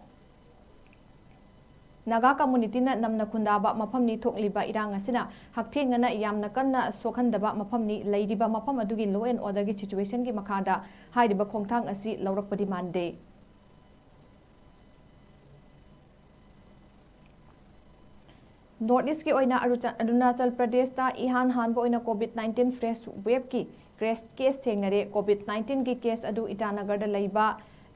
ꯅꯥꯒꯥ ꯀꯝꯃ꯭ꯌꯨꯅꯤꯇꯤꯅ ꯅꯝꯅ ꯈꯨꯟꯗꯥꯕ ꯃꯐꯝꯅꯤ꯫ ꯊꯣꯛꯂꯤꯕ ꯏꯔꯥꯡ ꯑꯁꯤꯅ ꯍꯛꯊꯦꯡꯅꯅ ꯌꯥꯝꯅ ꯀꯟꯅ ꯁꯣꯛꯍꯟꯗꯕ ꯃꯐꯝꯅꯤ꯫ ꯂꯩꯔꯤꯕ ꯃꯐꯝ ꯑꯗꯨꯒꯤ law and orderꯒꯤ situationꯒꯤ ꯃꯈꯥꯗ ꯍꯥꯏꯔꯤꯕ ꯈꯣꯡꯊꯥꯡ ꯑꯁꯤ ꯂꯧꯔꯛꯄꯗꯤ ꯃꯥꯟꯗꯦ꯫ North Eastꯀꯤ ꯑꯣꯏꯅ ꯑꯔꯨꯆ-, ꯑꯔꯨꯅꯥꯆꯜ ꯄ꯭ꯔꯗꯦꯁꯇ ꯏꯍꯥꯟ ꯍꯥꯟꯕ ꯑꯣꯏꯅ COVID nineteen fresh waveꯀꯤ ꯀ꯭ꯔꯦꯁ ꯀꯦꯁ ꯊꯦꯡꯅꯔꯦ꯫ COVID nineteenꯒꯤ ꯀꯦꯁ ꯑꯗꯨ ꯏꯇꯥꯅꯒꯔꯗ ꯂꯩꯕ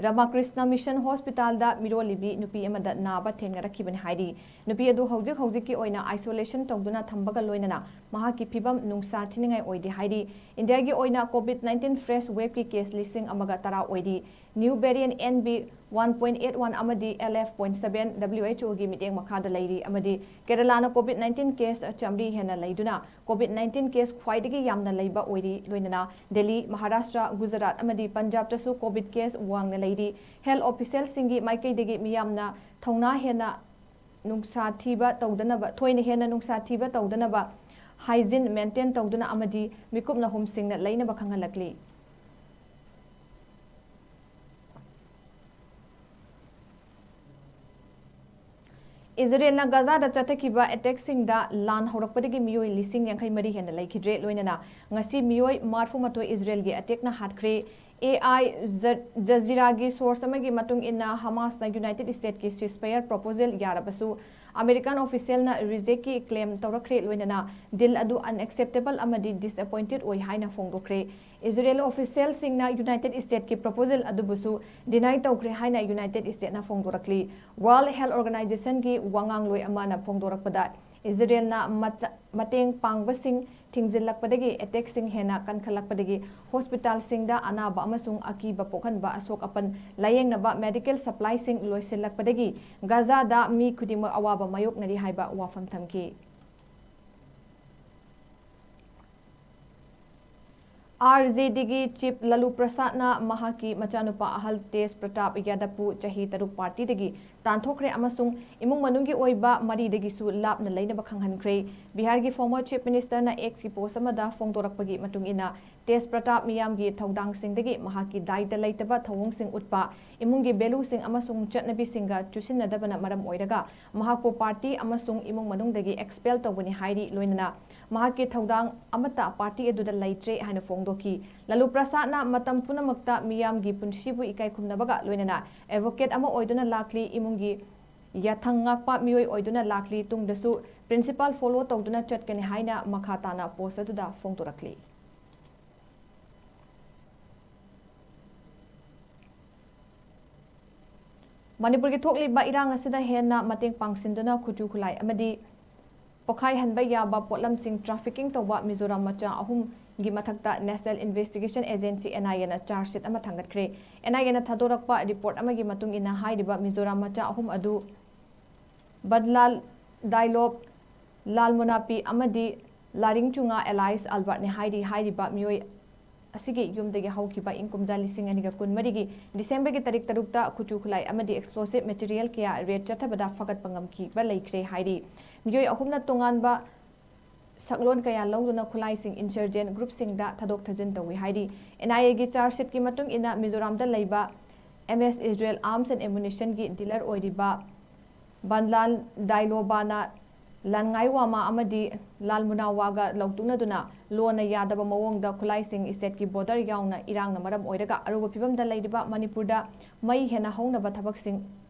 ꯔꯥꯃꯥꯀ꯭ꯔꯤꯁꯅ ꯃꯤꯁꯟ ꯍꯣꯁꯄꯤꯇꯥꯜꯗ ꯃꯤꯔꯣꯜꯂꯤꯕꯤ ꯅꯨꯄꯤ ꯑꯃꯗ ꯅꯥꯕ ꯊꯦꯡꯅꯔꯛꯈꯤꯕꯅꯤ ꯍꯥꯏꯔꯤ꯫ ꯅꯨꯄꯤ ꯑꯗꯨ ꯍꯧꯖꯤꯛ ꯍꯧꯖꯤꯛꯀꯤ ꯑꯣꯏꯅ isolation ꯇꯧꯗꯨꯅ ꯊꯝꯕꯒ ꯂꯣꯏꯅꯅ ꯃꯍꯥꯛꯀꯤ ꯐꯤꯕꯝ ꯅꯨꯡꯁꯥ ꯊꯤꯅꯤꯡꯉꯥꯏ ꯑꯣꯏꯗꯦ ꯍꯥꯏꯔꯤ꯫ ꯏꯟꯗꯤꯌꯥꯒꯤ ꯑꯣꯏꯅ COVID nineteen fresh waveꯀꯤ ꯀꯦꯁ ꯂꯤꯁꯤꯡ ꯑꯃꯒ ꯇꯔꯥ ꯑꯣꯏꯔꯤ꯫ New variant N B one point eight one ꯑꯃꯗꯤ L F point seven WHOꯒꯤ ꯃꯤꯠꯌꯦꯡ ꯃꯈꯥꯗ ꯂꯩꯔꯤ ꯑꯃꯗꯤ ꯀꯦꯔꯂꯥꯅ COVID nineteen ꯀꯦꯁ ꯆꯥꯃꯔꯤ ꯍꯦꯟꯅ ꯂꯩꯗꯨꯅ COVID nineteen ꯀꯦꯁ ꯈ꯭ꯋꯥꯏꯗꯒꯤ ꯌꯥꯝꯅ ꯂꯩꯕ ꯑꯣꯏꯔꯤ꯫ ꯂꯣꯏꯅꯅ ꯗꯦꯜꯂꯤ, ꯃꯍꯥꯔꯥꯁꯇ꯭ꯔ, ꯒꯨꯖꯔꯥꯠ ꯑꯃꯗꯤ ꯄꯟꯖꯥꯕꯇꯁꯨ COVID ꯀꯦꯁ ꯋꯥꯡꯅ ꯂꯩꯔꯤ꯫ Health officialꯁꯤꯡꯒꯤ ꯃꯥꯏꯀꯩꯗꯒꯤ ꯃꯤꯌꯥꯝꯅ ꯊꯧꯅꯥ ꯍꯦꯟꯅ ꯅꯨꯡꯁꯥ ꯊꯤꯕ ꯇꯧꯗꯅꯕ, ꯊꯣꯏꯅ ꯍꯦꯟꯅ ꯅꯨꯡꯁꯥ ꯊꯤꯕ ꯇꯧꯗꯅꯕ hygiene maintain ꯇꯧꯗꯨꯅ ꯑꯃꯗꯤ ꯃꯤꯀꯨꯞ ꯅꯥꯍꯨꯝꯁꯤꯡꯅ ꯂꯩꯅꯕ ꯈꯪꯍꯜꯂꯛꯂꯤ꯫ ꯏꯖꯔꯦꯜꯅ ꯒꯥꯖꯥꯗ ꯆꯠꯊꯈꯤꯕ ꯑꯦꯇꯦꯛꯁꯤꯡꯗ ꯂꯥꯟ ꯍꯧꯔꯛꯄꯗꯒꯤ ꯃꯤꯑꯣꯏ ꯂꯤꯁꯤꯡ ꯌꯥꯡꯈꯩ ꯃꯔꯤ ꯍꯦꯟꯅ ꯂꯩꯈꯤꯗ꯭ꯔꯦ, ꯂꯣꯏꯅꯅ ꯉꯁꯤ ꯃꯤꯑꯣꯏ ꯃꯔꯤꯐꯨ ꯃꯥꯊꯣꯏ ꯏꯖꯔꯦꯜꯒꯤ ꯑꯦꯇꯦꯛꯅ ꯍꯥꯠꯈ꯭ꯔꯦ꯫ ꯑꯦ ꯑꯥꯏ ꯖ-, ꯖꯖꯤꯔꯥꯒꯤ ꯁꯣꯔꯁ ꯑꯃꯒꯤ ꯃꯇꯨꯡ ꯏꯟꯅ, ꯍꯃꯥꯁꯅ ꯌꯨꯅꯥꯏꯇꯦꯗ ꯁ꯭ꯇꯦꯠꯀꯤ ceasefire proposal ꯌꯥꯔꯕꯁꯨ, ꯑꯃꯦꯔꯤꯀꯥꯟ ꯑꯣꯐꯤꯁꯤꯌꯦꯜꯅ ꯔꯤꯖꯦꯛꯀꯤ ꯀ꯭ꯂꯦꯝ ꯇꯧꯔꯛꯈ꯭ꯔꯦ, ꯂꯣꯏꯅꯅ ꯗꯤꯜ ꯑꯗꯨ unacceptable ꯑꯃꯗꯤ disappointed ꯑꯣꯏ ꯍꯥꯏꯅ ꯐꯣꯡꯗꯣꯛꯈ꯭ꯔꯦ꯫ ꯏꯖꯔꯦꯜ ꯑꯣꯐꯤꯁꯤꯌꯦꯜꯁꯤꯡꯅ ꯌꯨꯅꯥꯏꯇꯦꯗ ꯁ꯭ꯇꯦꯠꯀꯤ proposal ꯑꯗꯨꯕꯨꯁꯨ deny ꯇꯧꯈ꯭ꯔꯦ ꯍꯥꯏꯅ ꯌꯨꯅꯥꯏꯇꯦꯗ ꯁ꯭ꯇꯦꯠꯅ ꯐꯣꯡꯗꯣꯔꯛꯂꯤ꯫ World Health Organization ꯒꯤ ꯋꯥꯉꯥꯡꯂꯣꯏ ꯑꯃꯅ ꯐꯣꯡꯗꯣꯔꯛꯄꯗ, ꯏꯖꯔꯦꯜꯅ ꯃꯇ-, ꯃꯇꯦꯡ ꯄꯥꯡꯕꯁꯤꯡ ꯊꯤꯡꯖꯤꯜꯂꯛꯄꯗꯒꯤ ꯑꯦꯇꯦꯛꯁꯤꯡ ꯍꯦꯟꯅ ꯀꯟꯈꯠꯂꯛꯄꯗꯒꯤ ꯍꯣꯁꯄꯤꯇꯥꯜꯁꯤꯡꯗ ꯑꯅꯥꯕ ꯑꯃꯁꯨꯡ ꯑꯀꯤꯕ ꯄꯣꯛꯍꯟꯕ ꯑꯁꯣꯛ ꯑꯄꯟ ꯂꯥꯌꯦꯡꯅꯕ ꯃꯦꯗꯤꯀꯦꯜ ꯁꯄ꯭ꯂꯥꯏꯁꯤꯡ ꯂꯣꯏꯁꯤꯜꯂꯛꯄꯗꯒꯤ ꯒꯥꯖꯥꯗ ꯃꯤ ꯈꯨꯗꯤꯡꯃꯛ ꯑꯋꯥꯕ ꯃꯥꯌꯣꯛꯅꯔꯤ ꯍꯥꯏꯕ ꯋꯥꯐꯝ ꯊꯝꯈꯤ꯫ ꯑꯥꯔ ꯖꯦ ꯗꯤꯒꯤ ꯆꯤꯐ ꯂꯂꯨ ꯄ꯭ꯔꯁꯥꯗꯅ ꯃꯍꯥꯛꯀꯤ ꯃꯆꯥꯅꯨꯄꯥ ꯑꯍꯜ ꯇꯦꯖ ꯄ꯭ꯔꯇꯥꯞ ꯌꯥꯗꯕꯄꯨ ꯆꯍꯤ ꯇꯔꯨꯛ ꯄꯥꯔꯇꯤꯗꯒꯤ ꯇꯥꯟꯊꯣꯛꯈ꯭ꯔꯦ ꯑꯃꯁꯨꯡ ꯏꯃꯨꯡ ꯃꯅꯨꯡꯒꯤ ꯑꯣꯏꯕ ꯃꯔꯤꯗꯒꯤꯁꯨ ꯂꯥꯞꯅ ꯂꯩꯅꯕ ꯈꯪꯍꯟꯈ꯭ꯔꯦ꯫ ꯕꯤꯍꯥꯔꯒꯤ former chief ministerꯅ Xꯀꯤ post ꯑꯃꯗ ꯐꯣꯡꯗꯣꯔꯛꯄꯒꯤ ꯃꯇꯨꯡ ꯏꯟꯅ, ꯇꯦꯖ ꯄ꯭ꯔꯇꯥꯞ ꯃꯤꯌꯥꯝꯒꯤ ꯊꯧꯗꯥꯡꯁꯤꯡꯗꯒꯤ ꯃꯍꯥꯛꯀꯤ ꯗꯥꯏꯇ ꯂꯩꯇꯕ ꯊꯧꯑꯣꯡꯁꯤꯡ ꯎꯠꯄ, ꯏꯃꯨꯡꯒꯤ valueꯁꯤꯡ ꯑꯃꯁꯨꯡ ꯆꯠꯅꯕꯤꯁꯤꯡꯒ ꯆꯨꯁꯤꯟꯅꯗꯕꯅ ꯃꯔꯝ ꯑꯣꯏꯔꯒ ꯃꯍꯥꯛꯄꯨ ꯄꯥꯔꯇꯤ ꯑꯃꯁꯨꯡ ꯏꯃꯨꯡ ꯃꯅꯨꯡꯗꯒꯤ expel ꯇꯧꯕꯅꯤ ꯍꯥꯏꯔꯤ, ꯂꯣꯏꯅꯅ ꯃꯍꯥꯛꯀꯤ ꯊꯧꯗꯥꯡ ꯑꯃꯠꯇ ꯄꯥꯔꯇꯤ ꯑꯗꯨꯗ ꯂꯩꯇ꯭ꯔꯦ ꯍꯥꯏꯅ ꯐꯣꯡꯗꯣꯛꯈꯤ꯫ ꯂꯂꯨ ꯄ꯭ꯔꯁꯥꯗꯅ ꯃꯇꯝ ꯄꯨꯝꯅꯃꯛꯇ ꯃꯤꯌꯥꯝꯒꯤ ꯄꯨꯟꯁꯤꯕꯨ ꯏꯀꯥꯏ ꯈꯨꯝꯅꯕꯒ ꯂꯣꯏꯅꯅ advocate ꯑꯃ ꯑꯣꯏꯗꯨꯅ ꯂꯥꯛꯂꯤ, ꯏꯃꯨꯡꯒꯤ ꯌꯥꯊꯪ ꯉꯥꯛꯄ ꯃꯤꯑꯣꯏ ꯑꯣꯏꯗꯨꯅ ꯂꯥꯛꯂꯤ, ꯇꯨꯡꯗꯁꯨ principle follow ꯇꯧꯗꯨꯅ ꯆꯠꯀꯅꯤ ꯍꯥꯏꯅ ꯃꯈꯥ ꯇꯥꯅ post ꯑꯗꯨꯗ ꯐꯣꯡꯗꯣꯔꯛꯂꯤ꯫ ꯃꯅꯤꯄꯨꯔꯒꯤ ꯊꯣꯛꯂꯤꯕ ꯏꯔꯥꯡ ꯑꯁꯤꯗ ꯍꯦꯟꯅ ꯃꯇꯦꯡ ꯄꯥꯡꯁꯤꯟꯗꯨꯅ ꯈꯨꯠꯁꯨ ꯈꯨꯠꯂꯥꯏ ꯑꯃꯗꯤ ꯄꯣꯈꯥꯏꯍꯟꯕ ꯌꯥꯕ ꯄꯣꯠꯂꯝꯁꯤꯡ trafficking ꯇꯧꯕ ꯃꯤꯖꯣꯔꯥꯝ ꯃꯆꯥ ꯑꯍꯨꯝꯒꯤ ꯃꯊꯛꯇ National Investigation Agency, NIAꯅ charge sheet ꯑꯃ ꯊꯥꯡꯒꯠꯈ꯭ꯔꯦ꯫ NIAꯅ ꯊꯥꯗꯣꯔꯛꯄ report ꯑꯃꯒꯤ ꯃꯇꯨꯡ ꯏꯟꯅ, ꯍꯥꯏꯔꯤꯕ ꯃꯤꯖꯣꯔꯥꯝ ꯃꯆꯥ ꯑꯍꯨꯝ ꯑꯗꯨ ꯕꯗꯂꯥꯜ ꯗꯥꯏꯂꯣꯞ, ꯂꯥꯜ ꯃꯨꯅꯥꯄꯤ ꯑꯃꯗꯤ ꯂꯥꯔꯤꯡ ꯆꯨꯉꯥ alias ꯑꯜꯕꯥꯔꯠꯅꯤ ꯍꯥꯏꯔꯤ꯫ ꯍꯥꯏꯔꯤꯕ ꯃꯤꯑꯣꯏ ꯑꯁꯤꯒꯤ ꯌꯨꯝꯗꯒꯤ ꯍꯧꯈꯤꯕ ꯏꯪ ꯀꯨꯝꯖꯥ ꯂꯤꯁꯤꯡ ꯑꯅꯤꯒ ꯀꯨꯟꯃꯔꯤꯒꯤ ꯗꯤꯁꯦꯝꯕꯔꯒꯤ ꯇꯥꯔꯤꯛ ꯇꯔꯨꯛꯇ ꯈꯨꯠꯁꯨ ꯈꯨꯠꯂꯥꯏ ꯑꯃꯗꯤ explosive material ꯀꯌꯥ raid ꯆꯠꯊꯕꯗ ꯐꯒꯠꯄ ꯉꯝꯈꯤꯕ ꯂꯩꯈ꯭ꯔꯦ ꯍꯥꯏꯔꯤ꯫ ꯃꯤꯑꯣꯏ ꯑꯍꯨꯝꯅ ꯇꯣꯉꯥꯟꯕ ꯁꯛꯂꯣꯟ ꯀꯌꯥ ꯂꯧꯗꯨꯅ ꯈꯨꯠꯂꯥꯏꯁꯤꯡ insurgent groupꯁꯤꯡꯗ ꯊꯥꯗꯣꯛ ꯊꯥꯖꯤꯟ ꯇꯧꯏ ꯍꯥꯏꯔꯤ꯫ NIAꯒꯤ charge sheetꯀꯤ ꯃꯇꯨꯡ ꯏꯟꯅ, ꯃꯤꯖꯣꯔꯥꯝꯗ ꯂꯩꯕ MS Israel Arms and Ammunitionꯒꯤ dealer ꯑꯣꯏꯔꯤꯕ ꯕꯟꯂꯥꯜ ꯗꯥꯏꯂꯣꯕꯥꯅ ꯂꯥꯟꯉꯥꯏ ꯋꯥꯃꯥ ꯑꯃꯗꯤ ꯂꯥꯜ ꯃꯨꯅꯥꯋꯥꯒ ꯂꯧꯇꯨꯛꯅꯗꯨꯅ ꯂꯣꯟꯅ ꯌꯥꯗꯕ ꯃꯑꯣꯡꯗ ꯈꯨꯠꯂꯥꯏꯁꯤꯡ ꯏꯁꯇꯦꯠꯀꯤ ꯕꯣꯔꯗꯔ ꯌꯥꯎꯅ ꯏꯔꯥꯡꯅ ꯃꯔꯝ ꯑꯣꯏꯔꯒ ꯑꯔꯨꯕ ꯐꯤꯕꯝꯗ ꯂꯩꯔꯤꯕ ꯃꯅꯤꯄꯨꯔꯗ ꯃꯩ ꯍꯦꯟꯅ ꯍꯧꯅꯕ ꯊꯕꯛꯁꯤꯡ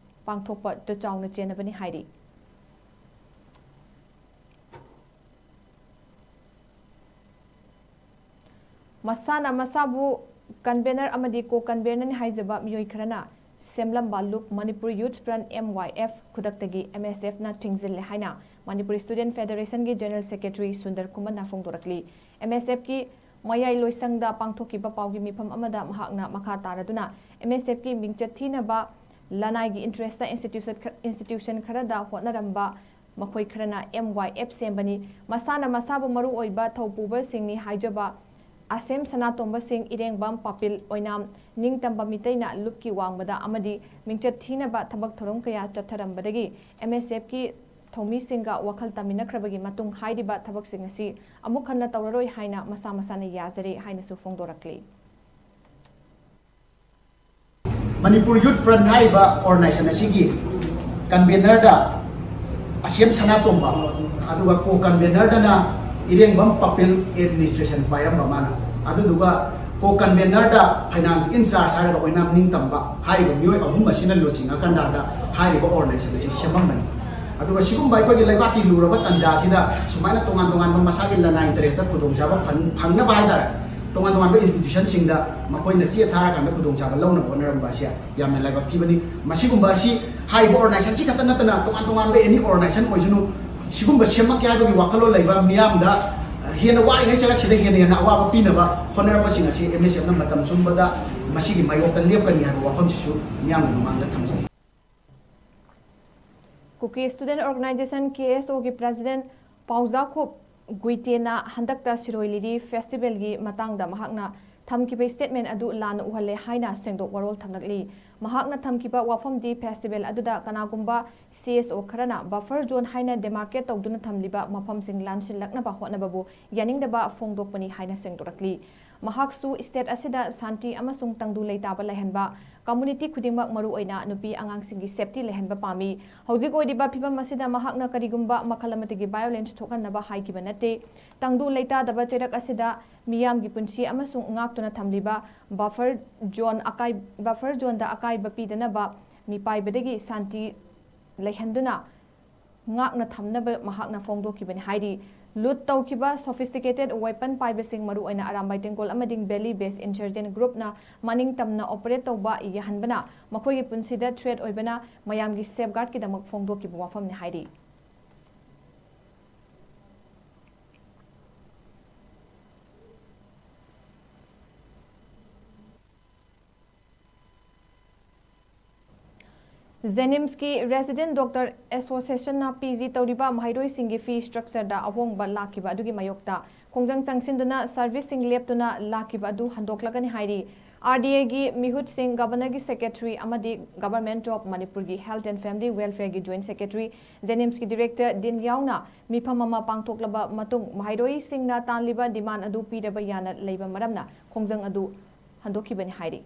ꯄꯥꯡꯊꯣꯛꯄꯗ ꯆꯥꯎꯅ ꯆꯦꯟꯅꯕꯅꯤ ꯍꯥꯏꯔꯤ꯫ ꯃꯁꯥꯅ ꯃꯁꯥꯕꯨ ꯀꯟꯚꯦꯅꯔ ꯑꯃꯗꯤ ꯀꯣ ꯀꯟꯚꯦꯅꯔꯅꯤ ꯍꯥꯏꯖꯕ ꯃꯤꯑꯣꯏ ꯈꯔꯅ ꯁꯦꯝꯂꯝꯕ ꯂꯨꯞ Manipur youth front, M Y F, ꯈꯨꯗꯛꯇꯒꯤ M S F ꯅ ꯊꯤꯡꯖꯤꯜꯂꯦ ꯍꯥꯏꯅ Manipur student ꯐꯦꯗꯔꯦꯁꯟꯒꯤ general secretary Sundar ꯀꯨꯃꯥꯔꯅ ꯐꯣꯡꯗꯣꯔꯛꯂꯤ꯫ M S F ꯀꯤ ꯃꯌꯥꯏ ꯂꯣꯏꯁꯪꯗ ꯄꯥꯡꯊꯣꯛꯈꯤꯕ ꯄꯥꯎꯒꯤ ꯃꯤꯐꯝ ꯑꯃꯗ ꯃꯍꯥꯛꯅ ꯃꯈꯥ ꯇꯥꯔꯗꯨꯅ M S F ꯀꯤ ꯃꯤꯡꯆꯠ ꯊꯤꯅꯕ ꯂꯅꯥꯏꯒꯤ ꯏꯟꯇꯔꯦꯁꯇ ꯏꯟꯁꯇꯤꯇ꯭ꯌꯨꯁꯟ ꯈ-, ꯏꯟꯁꯇꯤꯇ꯭ꯌꯨꯁꯟ ꯈꯔꯗ ꯍꯣꯠꯅꯔꯝꯕ ꯃꯈꯣꯏ ꯈꯔꯅ M Y F ꯁꯦꯝꯕꯅꯤ꯫ ꯃꯁꯥꯅ ꯃꯁꯥꯕꯨ ꯃꯔꯨ ꯑꯣꯏꯕ ꯊꯧꯄꯨꯕꯁꯤꯡꯅꯤ ꯍꯥꯏꯖꯕ ꯑꯁꯦꯝ ꯁꯅꯥꯇꯣꯝꯕꯁꯤꯡ, ꯏꯔꯦꯡꯕꯝ ꯄꯥꯄꯤꯜ ꯑꯣꯏꯅꯥꯝ, ꯅꯤꯡꯇꯝꯕ ꯃꯤꯇꯩꯅ ꯂꯨꯞꯀꯤ ꯋꯥꯡꯃꯗ ꯑꯃꯗꯤ ꯃꯤꯡꯆꯠ ꯊꯤꯅꯕ ꯊꯕꯛ ꯊꯧꯔꯝ ꯀꯌꯥ ꯆꯠꯊꯔꯝꯕꯗꯒꯤ M S F ꯀꯤ ꯊꯧꯃꯤꯁꯤꯡꯒ ꯋꯥꯈꯜ ꯇꯥꯃꯤꯟꯅꯈ꯭ꯔꯕꯒꯤ ꯃꯇꯨꯡ ꯍꯥꯏꯔꯤꯕ ꯊꯕꯛꯁꯤꯡ ꯑꯁꯤ ꯑꯃꯨꯛ ꯍꯟꯅ ꯇꯧꯔꯔꯣꯏ ꯍꯥꯏꯅ ꯃꯁꯥ ꯃꯁꯥꯅ ꯌꯥꯖꯔꯦ ꯍꯥꯏꯅꯁꯨ ꯐꯣꯡꯗꯣꯔꯛꯂꯤ꯫ ꯃꯅꯤꯄꯨꯔ ꯌꯨꯊ ꯐ꯭ꯔꯟ ꯍꯥꯏꯔꯤꯕ ꯑꯣꯔꯒꯅꯥꯏꯖꯦꯁꯟ ꯑꯁꯤꯒꯤ ꯀꯟꯚꯦꯅꯔꯗ ꯑꯁꯦꯝ ꯁꯅꯥꯇꯣꯝꯕ, ꯑꯗꯨꯒ ꯀꯣ ꯀꯟꯚꯦꯅꯔꯗꯅ ꯏꯔꯦꯡꯕꯝ ꯄꯥꯄꯤꯜ, ꯑꯦꯗꯃꯤꯅꯤꯁꯇ꯭ꯔꯦꯁꯟ ꯄꯥꯏꯔꯝꯕ ꯃꯥꯅ, ꯑꯗꯨꯗꯨꯒ ꯀꯣ ꯀꯟꯚꯦꯅꯔꯗ ꯐꯥꯏꯅꯥꯟꯁ ꯏꯟꯆꯥꯔꯖ ꯍꯥꯏꯔꯒ ꯑꯣꯏꯅꯥꯝ ꯅꯤꯡꯇꯝꯕ ꯍꯥꯏꯔꯤꯕ ꯃꯤꯑꯣꯏ ꯑꯍꯨꯝ ꯑꯁꯤꯅ ꯂꯨꯆꯤꯡꯉꯀꯥꯟꯗ ꯍꯥꯏꯔꯤꯕ ꯑꯣꯔꯒꯅꯥꯏꯖꯦꯁꯟ ꯑꯁꯤ ꯁꯦꯝꯃꯝꯕꯅꯤ꯫ ꯑꯗꯨꯒ ꯁꯤꯒꯨꯝꯕ ꯑꯩꯈꯣꯏꯒꯤ ꯂꯩꯕꯥꯛꯀꯤ ꯂꯨꯔꯕ ꯇꯥꯟꯖꯥ ꯑꯁꯤꯗ ꯁꯨꯃꯥꯏꯅ ꯇꯣꯉꯥꯟ ꯇꯣꯉꯥꯟꯕ ꯃꯁꯥꯒꯤ ꯂꯅꯥꯏ ꯏꯟꯇꯔꯦꯁꯇ ꯈꯨꯗꯣꯡꯆꯥꯕ ꯐꯪ-, ꯐꯪꯅꯕ ꯍꯥꯏꯇꯥꯔꯦ, ꯇꯣꯉꯥꯟ ꯇꯣꯉꯥꯟꯕ ꯏꯟꯁꯇꯤꯇ꯭ꯌꯨꯁꯟꯁꯤꯡꯗ ꯃꯈꯣꯏꯅ ꯆꯦ ꯊꯥꯔꯀꯥꯟꯗ ꯈꯨꯗꯣꯡꯆꯥꯕ ꯂꯧꯅꯕ ꯍꯣꯠꯅꯔꯝꯕ ꯑꯁꯤ ꯌꯥꯝꯅ ꯂꯥꯏꯕꯛ ꯊꯤꯕꯅꯤ꯫ ꯃꯁꯤꯒꯨꯝꯕ ꯑꯁꯤ ꯍꯥꯏꯔꯤꯕ ꯑꯣꯔꯒꯅꯥꯏꯖꯦꯁꯟꯁꯤ ꯈꯛꯇ ꯅꯠꯇꯅ ꯇꯣꯉꯥꯟ ꯇꯣꯉꯥꯟꯕ ꯑꯦꯅꯤ ꯑꯣꯔꯒꯅꯥꯏꯖꯦꯁꯟ ꯑꯣꯏꯁꯅꯨ, ꯁꯤꯒꯨꯝꯕ ꯁꯦꯝꯃꯛꯀꯦ ꯍꯥꯏꯕꯒꯤ ꯋꯥꯈꯜꯂꯣꯟ ꯂꯩꯕ ꯃꯤꯌꯥꯝꯗ, ꯑ, ꯍꯦꯟꯅ ꯋꯥꯔꯤꯉꯩ ꯆꯩꯔꯛꯁꯤꯗ ꯍꯦꯟꯅ ꯍꯦꯟꯅ ꯑꯋꯥꯕ ꯄꯤꯅꯕ ꯍꯣꯠꯅꯔꯛꯄꯁꯤꯡ ꯑꯁꯤ M S F ꯅ ꯃꯇꯝ ꯆꯨꯝꯕꯗ ꯃꯁꯤꯒꯤ ꯃꯥꯌꯣꯛꯇ ꯂꯦꯞꯀꯅꯤ ꯍꯥꯏꯕ ꯋꯥꯐꯝꯁꯤꯁꯨ ꯃꯤꯌꯥꯝꯒꯤ ꯃꯃꯥꯡꯗ ꯊꯝꯖꯔꯤ꯫ Kuki student organisation, K S O ꯒꯤ ꯄ꯭ꯔꯦꯁꯤꯗꯦꯟꯠ ꯄꯥꯎꯖꯥꯈꯣꯞ ꯒꯨꯏꯇꯦꯅ ꯍꯟꯗꯛꯇ ꯁꯤꯔꯣꯏ ꯂꯤꯂꯤ ꯐꯦꯁꯇꯤꯚꯦꯜꯒꯤ ꯃꯇꯥꯡꯗ ꯃꯍꯥꯛꯅ ꯊꯝꯈꯤꯕ ꯁ꯭ꯇꯦꯠꯃꯦꯟꯠ ꯑꯗꯨ ꯂꯥꯟꯅ ꯎꯍꯜꯂꯦ ꯍꯥꯏꯅ ꯁꯦꯡꯗꯣꯛ ꯋꯥꯔꯣꯜ ꯊꯝꯂꯛꯂꯤ꯫ ꯃꯍꯥꯛꯅ ꯊꯝꯈꯤꯕ ꯋꯥꯐꯝꯗꯤ ꯐꯦꯁꯇꯤꯚꯦꯜ ꯑꯗꯨꯗ ꯀꯅꯥꯒꯨꯝꯕ C S O ꯈꯔꯅ ꯕꯐꯔ ꯖꯣꯟ ꯍꯥꯏꯅ ꯗꯦꯃꯥꯔꯀꯦꯠ ꯇꯧꯗꯨꯅ ꯊꯝꯂꯤꯕ ꯃꯐꯝꯁꯤꯡ ꯂꯥꯟꯁꯤꯜꯂꯛꯅꯕ ꯍꯣꯠꯅꯕꯕꯨ ꯌꯥꯅꯤꯡꯗꯕ ꯐꯣꯡꯗꯣꯛꯄꯅꯤ ꯍꯥꯏꯅ ꯁꯦꯡꯗꯣꯔꯛꯂꯤ꯫ ꯃꯍꯥꯛꯁꯨ state ꯑꯁꯤꯗ ꯁꯥꯟꯇꯤ ꯑꯃꯁꯨꯡ ꯇꯪꯗꯨ ꯂꯩꯇꯥꯕ ꯂꯩꯍꯟꯕ, community ꯈꯨꯗꯤꯡꯃꯛ, ꯃꯔꯨꯑꯣꯏꯅ ꯅꯨꯄꯤ ꯑꯉꯥꯡꯁꯤꯡꯒꯤ safety ꯂꯩꯍꯟꯕ ꯄꯥꯝꯃꯤ꯫ ꯍꯧꯖꯤꯛ ꯑꯣꯏꯔꯤꯕ ꯐꯤꯕꯝ ꯑꯁꯤꯗ ꯃꯍꯥꯛꯅ ꯀꯔꯤꯒꯨꯝꯕ ꯃꯈꯜ ꯑꯃꯠꯇꯒꯤ violence ꯊꯣꯛꯍꯟꯅꯕ ꯍꯥꯏꯈꯤꯕ ꯅꯠꯇꯦ꯫ ꯇꯪꯗꯨ ꯂꯩꯇꯥꯗꯕ ꯆꯩꯔꯛ ꯑꯁꯤꯗ ꯃꯤꯌꯥꯝꯒꯤ ꯄꯨꯟꯁꯤ ꯑꯃꯁꯨꯡ ꯉꯥꯛꯇꯨꯅ ꯊꯝꯂꯤꯕ buffer zone ꯑꯀꯥꯏ-, buffer zoneꯗ ꯑꯀꯥꯏꯕ ꯄꯤꯗꯅꯕ ꯃꯤꯄꯥꯏꯕꯗꯒꯤ ꯁꯥꯟꯇꯤ ꯂꯩꯍꯟꯗꯨꯅ ꯉꯥꯛꯅ ꯊꯝꯅꯕ ꯃꯍꯥꯛꯅ ꯐꯣꯡꯗꯣꯛꯈꯤꯕꯅꯤ ꯍꯥꯏꯔꯤ꯫ Loot ꯇꯧꯈꯤꯕ sophisticated weapon ꯄꯥꯏꯕꯁꯤꯡ, ꯃꯔꯨꯑꯣꯏꯅ ꯑꯔꯥꯝꯕꯥꯏ ꯇꯦꯡꯒꯣꯜ ꯑꯃꯗꯤ Valley based insurgent groupꯅ ꯃꯅꯤꯡ ꯇꯝꯅ operate ꯇꯧꯕ ꯌꯥꯍꯟꯕꯅ ꯃꯈꯣꯏꯒꯤ ꯄꯨꯟꯁꯤꯗ threat ꯑꯣꯏꯕꯅ ꯃꯌꯥꯝꯒꯤ safeguardꯀꯤꯗꯃꯛ ꯐꯣꯡꯗꯣꯛꯈꯤꯕ ꯋꯥꯐꯝꯅꯤ ꯍꯥꯏꯔꯤ꯫ JNIMSꯀꯤ Resident Doctor Associationꯅ PG ꯇꯧꯔꯤꯕ ꯃꯍꯩꯔꯣꯏꯁꯤꯡꯒꯤ fee structureꯗ ꯑꯍꯣꯡꯕ ꯂꯥꯛꯈꯤꯕ ꯑꯗꯨꯒꯤ ꯃꯥꯌꯣꯛꯇ ꯈꯣꯡꯖꯪ ꯆꯪꯁꯤꯟꯗꯨꯅ serviceꯁꯤꯡ ꯂꯦꯞꯇꯨꯅ ꯂꯥꯛꯈꯤꯕ ꯑꯗꯨ ꯍꯟꯗꯣꯛꯂꯒꯅꯤ ꯍꯥꯏꯔꯤ꯫ RDAꯒꯤ ꯃꯤꯍꯨꯠꯁꯤꯡ, Governorꯒꯤ Secretary ꯑꯃꯗꯤ Government of Manipureꯒꯤ Health and Family Welfareꯒꯤ Joint Secretary, JNIMSꯀꯤ Director ꯗꯤꯟ ꯌꯥꯎꯅ ꯃꯤꯐꯝ ꯑꯃ ꯄꯥꯡꯊꯣꯛꯂꯕ ꯃꯇꯨꯡ ꯃꯍꯩꯔꯣꯏꯁꯤꯡꯅ ꯇꯥꯟꯂꯤꯕ demand ꯑꯗꯨ ꯄꯤꯗꯕ ꯌꯥꯅ ꯂꯩꯕ ꯃꯔꯝꯅ ꯈꯣꯡꯖꯪ ꯑꯗꯨ ꯍꯟꯗꯣꯛꯈꯤꯕꯅꯤ ꯍꯥꯏꯔꯤ꯫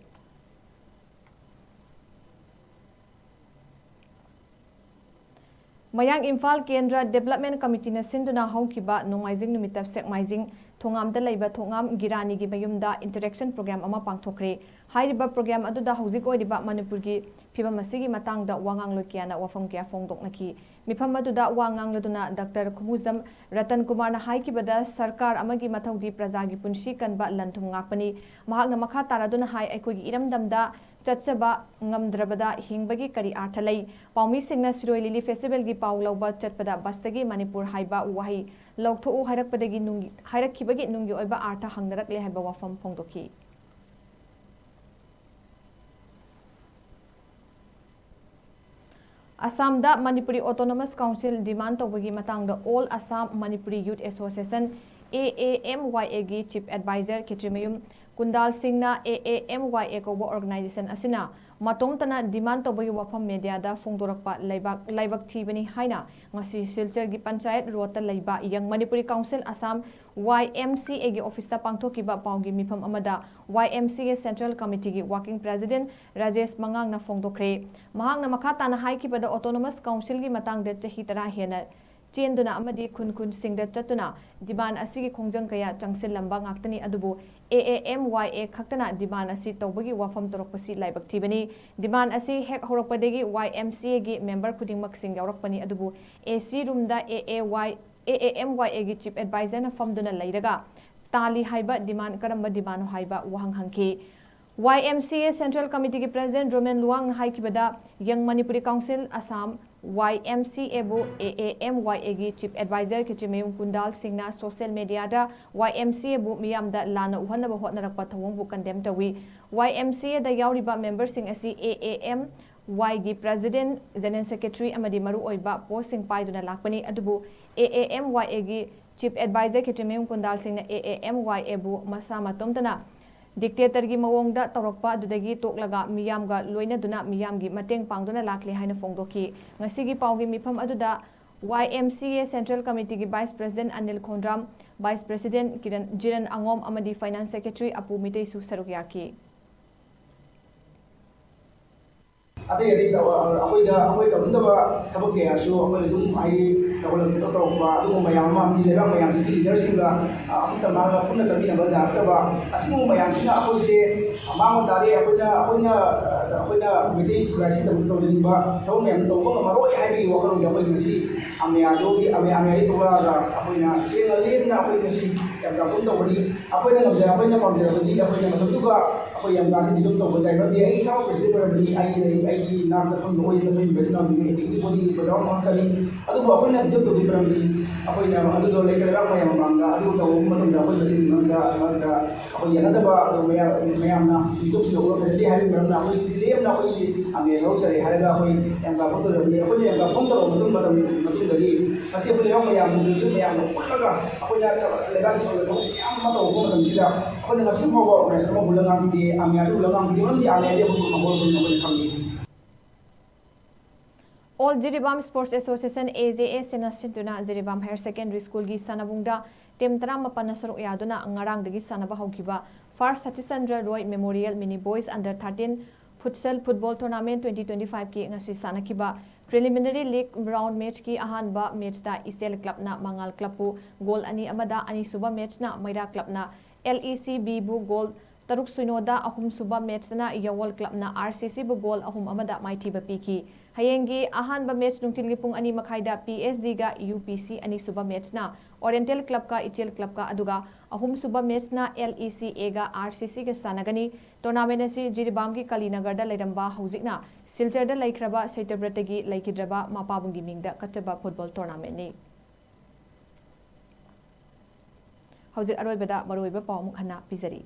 ꯃꯌꯥꯡ ꯏꯝꯐꯥꯜ ꯀꯦꯟꯗ꯭ꯔ Development Committeeꯅ ꯁꯤꯟꯗꯨꯅ ꯍꯧꯈꯤꯕ ꯅꯣꯡꯃꯥꯏꯖꯤꯡ ꯅꯨꯃꯤꯠꯇ ꯁꯦꯛꯃꯥꯏꯖꯤꯡ ꯊꯣꯉꯥꯝꯗ ꯂꯩꯕ ꯊꯣꯉꯥꯝ ꯒꯤꯔꯥꯅꯤꯒꯤ ꯃꯌꯨꯝꯗ interaction program ꯑꯃ ꯄꯥꯡꯊꯣꯛꯈ꯭ꯔꯦ꯫ ꯍꯥꯏꯔꯤꯕ program ꯑꯗꯨꯗ ꯍꯧꯖꯤꯛ ꯑꯣꯏꯔꯤꯕ ꯃꯅꯤꯄꯨꯔꯒꯤ ꯐꯤꯕꯝ ꯑꯁꯤꯒꯤ ꯃꯇꯥꯡꯗ ꯋꯥ ꯉꯥꯡꯂꯣꯏ ꯀꯌꯥꯅ ꯋꯥꯐꯝ ꯀꯌꯥ ꯐꯣꯡꯗꯣꯛꯅꯈꯤ꯫ ꯃꯤꯐꯝ ꯑꯗꯨꯗ ꯋꯥ ꯉꯥꯡꯂꯗꯨꯅ Doctor ꯈꯨꯃꯨꯖꯝ ꯔꯇꯟ ꯀꯨꯃꯥꯔꯅ ꯍꯥꯏꯈꯤꯕꯗ, ꯁꯔꯀꯥꯔ ꯑꯃꯒꯤ ꯃꯊꯧꯗꯤ ꯄ꯭ꯔꯖꯥꯒꯤ ꯄꯨꯟꯁꯤ ꯀꯟꯕ, ꯂꯟ ꯊꯨꯝ ꯉꯥꯛꯄꯅꯤ꯫ ꯃꯍꯥꯛꯅ ꯃꯈꯥ ꯇꯥꯔꯗꯨꯅ ꯍꯥꯏ, ꯑꯩꯈꯣꯏꯒꯤ ꯏꯔꯝꯗꯝꯗ ꯆꯠꯆꯕ ꯉꯝꯗ꯭ꯔꯕꯗ ꯍꯤꯡꯕꯒꯤ ꯀꯔꯤ ꯑꯥꯔꯊ ꯂꯩ? ꯄꯥꯎꯃꯤꯁꯤꯡꯅ ꯁꯤꯔꯣꯏ ꯂꯤꯂꯤ festivalꯒꯤ ꯄꯥꯎ ꯂꯧꯕ ꯆꯠꯄꯗ busꯇꯒꯤ ꯃꯅꯤꯄꯨꯔ ꯍꯥꯏꯕ ꯋꯥꯍꯩ ꯂꯧꯊꯣꯛꯎ ꯍꯥꯏꯔꯛꯄꯗꯒꯤ ꯅꯨꯡꯒꯤ, ꯍꯥꯏꯔꯛꯈꯤꯕꯒꯤ ꯅꯨꯡꯒꯤ ꯑꯣꯏꯕ ꯑꯥꯔꯊ ꯍꯪꯅꯔꯛꯂꯦ ꯍꯥꯏꯕ ꯋꯥꯐꯝ ꯐꯣꯡꯗꯣꯛꯈꯤ꯫ ꯑꯁꯥꯝꯗ ꯃꯅꯤꯄꯨꯔꯤ Autonomous Council demand ꯇꯧꯕꯒꯤ ꯃꯇꯥꯡꯗ All Assam Manipuri Youth Association, AAMYAꯒꯤ Chief Advisor ꯈꯦꯇ꯭ꯔꯤꯃꯌꯨꯝ ꯀꯨꯟꯗꯥꯜ ꯁꯤꯡꯅ AAMYA ꯀꯧꯕ organization ꯑꯁꯤꯅ ꯃꯇꯣꯝꯇꯅ demand ꯇꯧꯕꯒꯤ ꯋꯥꯐꯝ mediaꯗ ꯐꯣꯡꯗꯣꯔꯛꯄ ꯂꯩꯕꯥꯛ ꯂꯥꯏꯕꯛ ꯊꯤꯕꯅꯤ ꯍꯥꯏꯅ ꯉꯁꯤ ꯁꯤꯜꯆꯔꯒꯤ Panchayat Roadꯇ ꯂꯩꯕ Young Manipuri Council Assam ꯋꯥꯏ ꯑꯦꯝ ꯁꯤ ꯑꯦꯒꯤ ꯑꯣꯐꯤꯁꯇ ꯄꯥꯡꯊꯣꯛꯈꯤꯕ ꯄꯥꯎꯒꯤ ꯃꯤꯐꯝ ꯑꯃꯗ ꯋꯥꯏ M C A central ꯀꯃꯤꯇꯤꯒꯤ working president Rajesh ꯃꯉꯥꯡꯅ ꯐꯣꯡꯗꯣꯛꯈ꯭ꯔꯦ꯫ ꯃꯍꯥꯛꯅ ꯃꯈꯥ ꯇꯥꯅ ꯍꯥꯏꯈꯤꯕꯗ, ꯑꯣꯇꯣꯅꯣꯃꯁ ꯀꯥꯎꯟꯁꯤꯜꯒꯤ ꯃꯇꯥꯡꯗ ꯆꯍꯤ ꯇꯔꯥ ꯍꯦꯟꯅ ꯆꯦꯟꯗꯨꯅ ꯑꯃꯗꯤ ꯈꯨꯟ ꯈꯨꯟꯁꯤꯡꯗ ꯆꯠꯇꯨꯅ ꯗꯤꯃꯥꯟ ꯑꯁꯤꯒꯤ ꯈꯣꯡꯖꯪ ꯀꯌꯥ ꯆꯪꯁꯤꯜꯂꯝꯕ ꯉꯥꯛꯇꯅꯤ, ꯑꯗꯨꯕꯨ ꯑꯦ ꯑꯦ ꯑꯦꯝ ꯋꯥꯏ ꯑꯦ ꯈꯛꯇꯅ ꯗꯤꯃꯥꯟ ꯑꯁꯤ ꯇꯧꯕꯒꯤ ꯋꯥꯐꯝ ꯇꯧꯔꯛꯄꯁꯤ ꯂꯥꯏꯕꯛ ꯊꯤꯕꯅꯤ꯫ ꯗꯤꯃꯥꯟ ꯑꯁꯤ ꯍꯦꯛ ꯍꯧꯔꯛꯄꯗꯒꯤ ꯋꯥꯏ ꯑꯦꯝ ꯁꯤ ꯑꯦꯒꯤ ꯃꯦꯝꯕꯔ ꯈꯨꯗꯤꯡꯃꯛꯁꯤꯡ ꯌꯥꯎꯔꯛꯄꯅꯤ, ꯑꯗꯨꯕꯨ ꯑꯦ ꯁꯤ ꯔꯨꯝꯗ ꯑꯦ ꯑꯦ ꯋꯥꯏ ꯑꯦ ꯑꯦ ꯑꯦꯝ ꯋꯥꯏ ꯑꯦꯒꯤ ꯆꯤꯐ ꯑꯦꯗꯚꯥꯏꯖꯔꯅ ꯐꯝꯗꯨꯅ ꯂꯩꯔꯒ ꯇꯥꯜꯂꯤ ꯍꯥꯏꯕ ꯗꯤꯃꯥꯟ ꯀꯔꯝꯕ ꯗꯤꯃꯥꯟꯅꯣ ꯍꯥꯏꯕ ꯋꯥꯍꯪ ꯍꯪꯈꯤ꯫ Y M C A central ꯀꯃꯤꯇꯤꯒꯤ ꯄ꯭ꯔꯦꯁꯤꯗꯦꯟꯠ ꯔꯣꯃꯦꯟ ꯂꯨꯋꯥꯡꯅ ꯍꯥꯏꯈꯤꯕꯗ, ꯌꯪ Manipuri council Assam, Y M C ꯑꯦꯕꯨ ꯑꯦ ꯑꯦ ꯑꯦꯝ ꯋꯥꯏ ꯑꯦꯒꯤ ꯆꯤꯐ ꯑꯦꯗꯚꯥꯏꯖꯔ ꯈꯦꯇ꯭ꯔꯤꯃꯌꯨꯝ ꯀꯨꯟꯗꯥꯜ ꯁꯤꯡꯅ ꯁꯣꯁꯤꯌꯦꯜ ꯃꯦꯗꯤꯌꯥꯗ ꯋꯥꯏ ꯑꯦꯝ ꯁꯤ ꯑꯦꯕꯨ ꯃꯤꯌꯥꯝꯗ ꯂꯥꯟꯅ ꯎꯍꯟꯅꯕ ꯍꯣꯠꯅꯔꯛꯄ ꯊꯧꯑꯣꯡꯕꯨ ꯀꯟꯗꯦꯝ ꯇꯧꯏ꯫ ꯋꯥꯏ ꯑꯦꯝ ꯁꯤ ꯑꯦꯗ ꯌꯥꯎꯔꯤꯕ ꯃꯦꯝꯕꯔꯁꯤꯡ ꯑꯁꯤ ꯑꯦ ꯑꯦ ꯑꯦꯝ ꯋꯥꯏꯒꯤ ꯄ꯭ꯔꯦꯁꯤꯗꯦꯟꯠ, ꯖꯦꯅꯔꯦꯜ ꯁꯦꯀ꯭ꯔꯦꯇꯔꯤ ꯑꯃꯗꯤ ꯃꯔꯨꯑꯣꯏꯕ ꯄꯣꯁꯁꯤꯡ ꯄꯥꯏꯗꯨꯅ ꯂꯥꯛꯄꯅꯤ, ꯑꯗꯨꯕꯨ ꯑꯦ ꯑꯦ ꯑꯦꯝ ꯋꯥꯏ ꯑꯦꯒꯤ ꯆꯤꯐ ꯑꯦꯗꯚꯥꯏꯖꯔ ꯈꯦꯇ꯭ꯔꯤꯃꯌꯨꯝ ꯀꯨꯟꯗꯥꯜ ꯁꯤꯡꯅ ꯑꯦ ꯑꯦ ꯑꯦꯝ ꯋꯥꯏ ꯑꯦꯕꯨ ꯃꯁꯥ ꯃꯇꯣꯝꯇꯅ ꯗꯤꯛꯇꯦꯇꯔꯒꯤ ꯃꯑꯣꯡꯗ ꯇꯧꯔꯛꯄ ꯑꯗꯨꯗꯒꯤ ꯇꯣꯛꯂꯒ ꯃꯤꯌꯥꯝꯒ ꯂꯣꯏꯅꯗꯨꯅ ꯃꯤꯌꯥꯝꯒꯤ ꯃꯇꯦꯡ ꯄꯥꯡꯗꯨꯅ ꯂꯥꯛꯂꯤ ꯍꯥꯏꯅ ꯐꯣꯡꯗꯣꯛꯈꯤ꯫ ꯉꯁꯤꯒꯤ ꯄꯥꯎꯒꯤ ꯃꯤꯐꯝ ꯑꯗꯨꯗ Y M C A central ꯀꯃꯤꯇꯤꯒꯤ vice president Anil Khongdram, vice president Kiran, Jiron ꯑꯉꯣꯝ ꯑꯃꯗꯤ ꯐꯥꯏꯅꯥꯟꯁ ꯁꯦꯀ꯭ꯔꯦꯇꯔꯤ ꯑꯄꯨ ꯃꯤꯇꯩꯁꯨ ꯁꯔꯨꯛ ꯌꯥꯈꯤ꯫ ꯑꯇꯩ ꯑꯇꯩ ꯇꯧ-, ꯑꯩꯈꯣꯏꯗ, ꯑꯩꯈꯣꯏ ꯇꯧꯅꯤꯡꯗꯕ ꯊꯕꯛ ꯀꯌꯥꯁꯨ ꯑꯩꯈꯣꯏ ꯑꯗꯨꯝ ꯍꯥꯏꯗꯤ ꯇꯧꯍꯜꯂꯛꯄ, ꯇꯧꯔꯛꯄ ꯑꯗꯨꯒꯨꯝꯕ ꯃꯌꯥꯝ ꯑꯃ, ꯑꯃꯗꯤ ꯂꯩꯕꯥꯛ ꯃꯌꯥꯝꯁꯤꯒꯤ ꯂꯤꯗꯔꯁꯤꯡꯒ, ꯑ, ꯑꯃꯠꯇ ꯃꯥꯒ ꯄꯨꯟꯅ ꯆꯠꯃꯤꯟꯅꯕ ꯌꯥꯔꯛꯇꯕ, ꯑꯁꯤꯒꯨꯝꯕ ꯃꯌꯥꯝꯁꯤꯅ ꯑꯩꯈꯣꯏꯁꯦ ꯃꯥꯡꯕ ꯇꯥꯔꯦ, ꯑꯩꯈꯣꯏꯅ, ꯑꯩꯈꯣꯏꯅ, ꯑꯩꯈꯣꯏꯅ ꯃꯩꯇꯩ ꯈꯨꯟꯅꯥꯏꯁꯤ ꯇꯧ-, ꯇꯧꯖꯅꯤꯡꯕ ꯊꯕꯛ ꯃꯌꯥꯝ ꯇꯧꯕ ꯉꯝꯃꯔꯣꯏ ꯍꯥꯏꯕꯒꯤ ꯋꯥꯈꯜꯂꯣꯟꯗ ꯑꯩꯈꯣꯏ ꯉꯁꯤ ꯑꯃꯦꯌꯥꯗꯨꯒꯤ, ꯑꯃꯦ-, ꯑꯃꯦꯌꯥꯗꯒꯤ ꯊꯣꯛꯂꯛꯑꯒ ꯑꯩꯈꯣꯏꯅ ꯁꯦꯡꯅ ꯂꯦꯝꯅ ꯑꯩꯈꯣꯏ ꯉꯁꯤ ꯌꯥꯝ ꯆꯥꯎꯈꯠꯄ ꯇꯧꯕꯅꯤ꯫ ꯑꯩꯈꯣꯏꯅ ꯉꯝꯖ-, ꯑꯩꯈꯣꯏꯅ ꯄꯥꯝꯖꯔꯕꯗꯤ ꯑꯩꯈꯣꯏꯅ ꯃꯇꯝꯗꯨꯒ ꯑꯩꯈꯣꯏ ꯌꯥꯝ ꯀꯥꯟꯅ ꯗꯤꯕꯦꯠ ꯇꯧꯕ ꯇꯥꯏ, ꯃꯔꯝꯗꯤ ꯑꯩ ꯏꯁꯥꯃꯛ ꯄ꯭ꯔꯦꯁꯤꯗꯦꯟꯠ ꯑꯣꯏꯔꯕꯗꯤ ꯑꯩ, ꯑꯩ, ꯑꯩꯒꯤ ꯏꯅꯥꯛꯇ ꯐꯝꯕ ꯑꯣꯏꯔꯤꯕ ꯑꯩꯈꯣꯏ ꯏꯟꯚꯦꯁꯇꯔ ꯑꯃꯗꯤ ꯑꯦꯛꯖꯤꯀ꯭ꯌꯨꯇꯤꯚ ꯕꯣꯗꯤꯒꯤ ꯄ꯭ꯔꯣꯒ꯭ꯔꯥꯝ ꯑꯃꯈꯛꯇꯅꯤ꯫ ꯑꯗꯨꯕꯨ ꯑꯩꯈꯣꯏꯅ ꯗꯤꯕꯦꯠ ꯇꯧꯕꯒꯤ ꯃꯔꯝꯗꯤ ꯑꯩꯈꯣꯏꯅ ꯑꯗꯨꯗꯣ ꯂꯩꯕꯥꯛ ꯃꯌꯥꯝ ꯃꯃꯥꯡꯗ ꯑꯗꯨ ꯇꯧꯕ ꯃꯇꯝꯗ ꯑꯩꯈꯣꯏ ꯃꯁꯦꯟꯒꯤ ꯃꯔꯛꯇ, ꯃꯔꯛꯇ ꯑꯩꯈꯣꯏ ꯌꯥꯅꯗꯕ ꯑꯗꯨ ꯃꯌꯥꯝ, ꯃꯌꯥꯝꯅ ꯌꯨꯇ꯭ꯌꯨꯕꯁꯤꯗ ꯎꯠꯄ ꯐꯖꯗꯦ ꯍꯥꯏꯕꯒꯤ ꯃꯔꯝꯅ ꯑꯩꯈꯣꯏ ꯂꯦꯝꯅ ꯑꯩꯈꯣꯏꯒꯤ ꯑꯃꯦꯌꯥ ꯊꯕꯛ ꯇꯧꯖꯔꯕꯅꯤ꯫ ꯑꯩꯈꯣꯏꯅ ꯌꯥꯝ ꯐꯣꯝ ꯇꯧꯔꯕ ꯃꯇꯨꯡ, ꯃꯇꯝ, ꯃꯇꯨꯡꯗꯒꯤ ꯉꯁꯤ ꯑꯩꯈꯣꯏ ꯂꯩꯕꯥꯛ ꯃꯌꯥꯝ ꯃꯌꯥꯝ ꯄꯨꯜꯂꯒ ꯑꯩꯈꯣꯏꯅ ꯊꯕꯛ, ꯂꯩꯕꯥꯛꯀꯤ ꯑꯣꯏꯕ ꯊꯕꯛ ꯃꯌꯥꯝ ꯑꯃ ꯇꯧꯔꯛꯄ ꯃꯇꯝꯁꯤꯗ ꯑꯩꯈꯣꯏꯅ ꯉꯁꯤ ꯐꯥꯎꯕ ꯑꯣꯔꯒꯅꯥꯏꯖꯦꯁꯟ ꯑꯃ ꯍꯨꯜꯂ ꯉꯥꯡꯈꯤꯗꯦ, ꯑꯃꯦꯌꯥꯁꯨ ꯍꯨꯜꯂ ꯉꯥꯡꯈꯤꯗꯦ, ꯃꯔꯝꯗꯤ ꯑꯃꯦꯌꯥꯗꯤ ꯑꯩꯈꯣꯏ ꯃꯍꯣꯜ ꯑꯣꯏꯅ ꯑꯩꯈꯣꯏꯅ ꯈꯪꯉꯤ꯫ All Jiribam Sports Association, A J S, ꯅ ꯁꯤꯟꯗꯨꯅ ꯖꯤꯔꯤꯕꯥꯝ ꯍꯥꯌꯔ ꯁꯦꯀꯦꯟꯗꯔꯤ ꯁ꯭ꯀꯨꯜꯒꯤ ꯁꯥꯟꯅꯕꯨꯡꯗ Team ꯇꯔꯥꯃꯥꯄꯟꯅ ꯁꯔꯨꯛ ꯌꯥꯗꯨꯅ ꯉꯔꯥꯡꯗꯒꯤ ꯁꯥꯟꯅꯕ ꯍꯧꯈꯤꯕ First Satish Chandra Roy Memorial Mini Boys Under thirteen Futsal Football Tournament twenty twenty-five ꯀꯤ ꯉꯁꯤ ꯁꯥꯟꯅꯈꯤꯕ Preliminary League Round Match ꯀꯤ ꯑꯍꯥꯟꯕ match ꯇ ꯏꯆꯦꯜ club ꯅ ꯃꯉꯥꯜ club ꯄꯨ goal ꯑꯅꯤ ꯑꯃꯗ, ꯑꯅꯤꯁꯨꯕ match ꯅ ꯃꯩꯔꯥ club ꯅ L E C B ꯕꯨ goal ꯇꯔꯨꯛ ꯁꯤꯅꯣꯗ, ꯑꯍꯨꯝꯁꯨꯕ match ꯇꯅ ꯌꯥꯋꯜ club ꯅ R C C ꯕꯨ goal ꯑꯍꯨꯝ ꯑꯃꯗ ꯃꯥꯏꯊꯤꯕ ꯄꯤꯈꯤ꯫ ꯍꯌꯦꯡꯒꯤ ꯑꯍꯥꯟꯕ match ꯅꯨꯡꯊꯤꯜꯒꯤ ꯄꯨꯡ ꯑꯅꯤ ꯃꯈꯥꯏꯗ P S G ꯒ U P C, ꯑꯅꯤꯁꯨꯕ match ꯅ Oriental club ꯀ ꯏꯆꯦꯜ club ꯀ, ꯑꯗꯨꯒ ꯑꯍꯨꯝꯁꯨꯕ match ꯅ L E C A ꯒ R C C ꯒ ꯁꯥꯟꯅꯒꯅꯤ꯫ Tournament ꯑꯁꯤ ꯖꯤꯔꯤꯕꯥꯝꯒꯤ ꯀꯂꯤꯅꯒꯔꯗ ꯂꯩꯔꯝꯕ, ꯍꯧꯖꯤꯛꯅ ꯁꯤꯜꯆꯔꯗ ꯂꯩꯈ꯭ꯔꯕ ꯁꯇ꯭ꯌꯕ꯭ꯔꯇꯒꯤ ꯂꯩꯈꯤꯗ꯭ꯔꯕ ꯃꯄꯥꯕꯨꯡꯒꯤ ꯃꯤꯡꯗ ꯀꯠꯆꯕ football tournament ꯅꯤ꯫ ꯍꯧꯖꯤꯛ ꯑꯔꯣꯏꯕꯗ ꯃꯔꯨꯑꯣꯏꯕ ꯄꯥꯎ ꯑꯃꯨꯛ ꯍꯟꯅ ꯄꯤꯖꯔꯤ꯫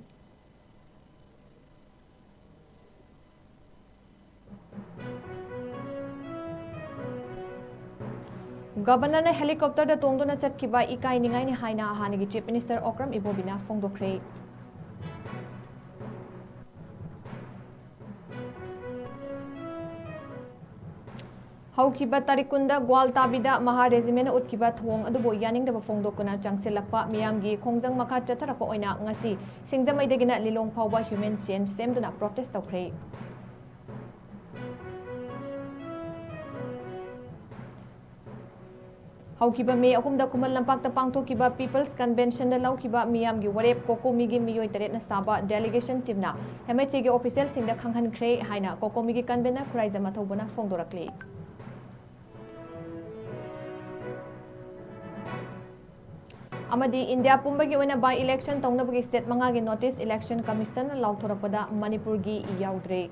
Governor ꯅ helicopter ꯗ ꯇꯣꯡꯗꯨꯅ ꯆꯠꯈꯤꯕ ꯏꯀꯥꯏ ꯅꯤꯡꯉꯥꯏꯅꯤ ꯍꯥꯏꯅ ꯍꯥꯟꯅꯒꯤ Chief Minister ꯑꯣꯀ꯭ꯔꯝ ꯏꯕꯣꯕꯤꯅ ꯐꯣꯡꯗꯣꯛꯈ꯭ꯔꯦ꯫ ꯍꯧꯈꯤꯕ ꯇꯥꯔꯤꯛ ꯀꯨꯟꯗ ꯒ꯭ꯋꯥꯜꯇꯥꯕꯤꯗ ꯃꯍꯥ regiment ꯅ ꯎꯠꯈꯤꯕ ꯊꯧꯑꯣꯡ ꯑꯗꯨꯕꯨ ꯌꯥꯅꯤꯡꯗꯕ ꯐꯣꯡꯗꯣꯛꯇꯨꯅ ꯆꯪꯁꯤꯜꯂꯛꯄ ꯃꯤꯌꯥꯝꯒꯤ ꯈꯣꯡꯖꯪ ꯃꯈꯥ ꯆꯠꯊꯔꯛꯄ ꯑꯣꯏꯅ ꯉꯁꯤ ꯁꯤꯡꯖꯃꯩꯗꯒꯤꯅ ꯂꯤꯂꯣꯡ ꯐꯥꯎꯕ human chain ꯁꯦꯝꯗꯨꯅ protest ꯇꯧꯈ꯭ꯔꯦ꯫ ꯍꯧꯈꯤꯕ ꯃꯦ ꯑꯍꯨꯝꯗ ꯈꯨꯃꯟ ꯂꯝꯄꯥꯛꯇ ꯄꯥꯡꯊꯣꯛꯈꯤꯕ People's Convention ꯗ ꯂꯧꯈꯤꯕ ꯃꯤꯌꯥꯝꯒꯤ ꯋꯥꯔꯦꯞ ꯀꯣꯀꯣꯃꯤꯒꯤ ꯃꯤꯑꯣꯏ ꯇꯔꯦꯠꯅ ꯁꯥꯕ delegation team ꯅ M H A ꯒꯤ official ꯁꯤꯡꯗ ꯈꯪꯍꯟꯈ꯭ꯔꯦ ꯍꯥꯏꯅ ꯀꯣꯀꯣꯃꯤꯒꯤ convenor ꯈꯨꯔꯥꯏꯖꯝ ꯑꯊꯧꯕꯅ ꯐꯣꯡꯗꯣꯔꯛꯂꯤ꯫ ꯑꯃꯗꯤ ꯏꯟꯗꯤꯌꯥ ꯄꯨꯝꯕꯒꯤ ꯑꯣꯏꯅ by election ꯇꯧꯅꯕꯒꯤ state ꯃꯉꯥꯒꯤ notice election commission ꯅ ꯂꯥꯎꯊꯣꯔꯛꯄꯗ ꯃꯅꯤꯄꯨꯔꯒꯤ ꯌꯥꯎꯗ꯭ꯔꯦ꯫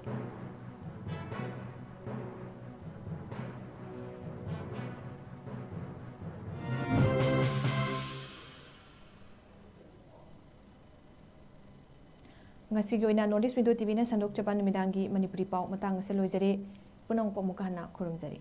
ꯉꯁꯤꯒꯤ ꯑꯣꯏꯅ North East Window T V ꯅ ꯁꯟꯗꯣꯛꯆꯕ ꯅꯨꯃꯤꯗꯥꯡꯒꯤ ꯃꯅꯤꯄꯨꯔꯤ ꯄꯥꯎ ꯃꯇꯥꯡ ꯑꯁꯤꯗ ꯂꯣꯏꯖꯔꯦ꯫ ꯄꯨꯝꯅꯃꯛꯄꯨ ꯑꯃꯨꯛꯀ ꯍꯟꯅ ꯈꯨꯔꯨꯝꯖꯔꯤ꯫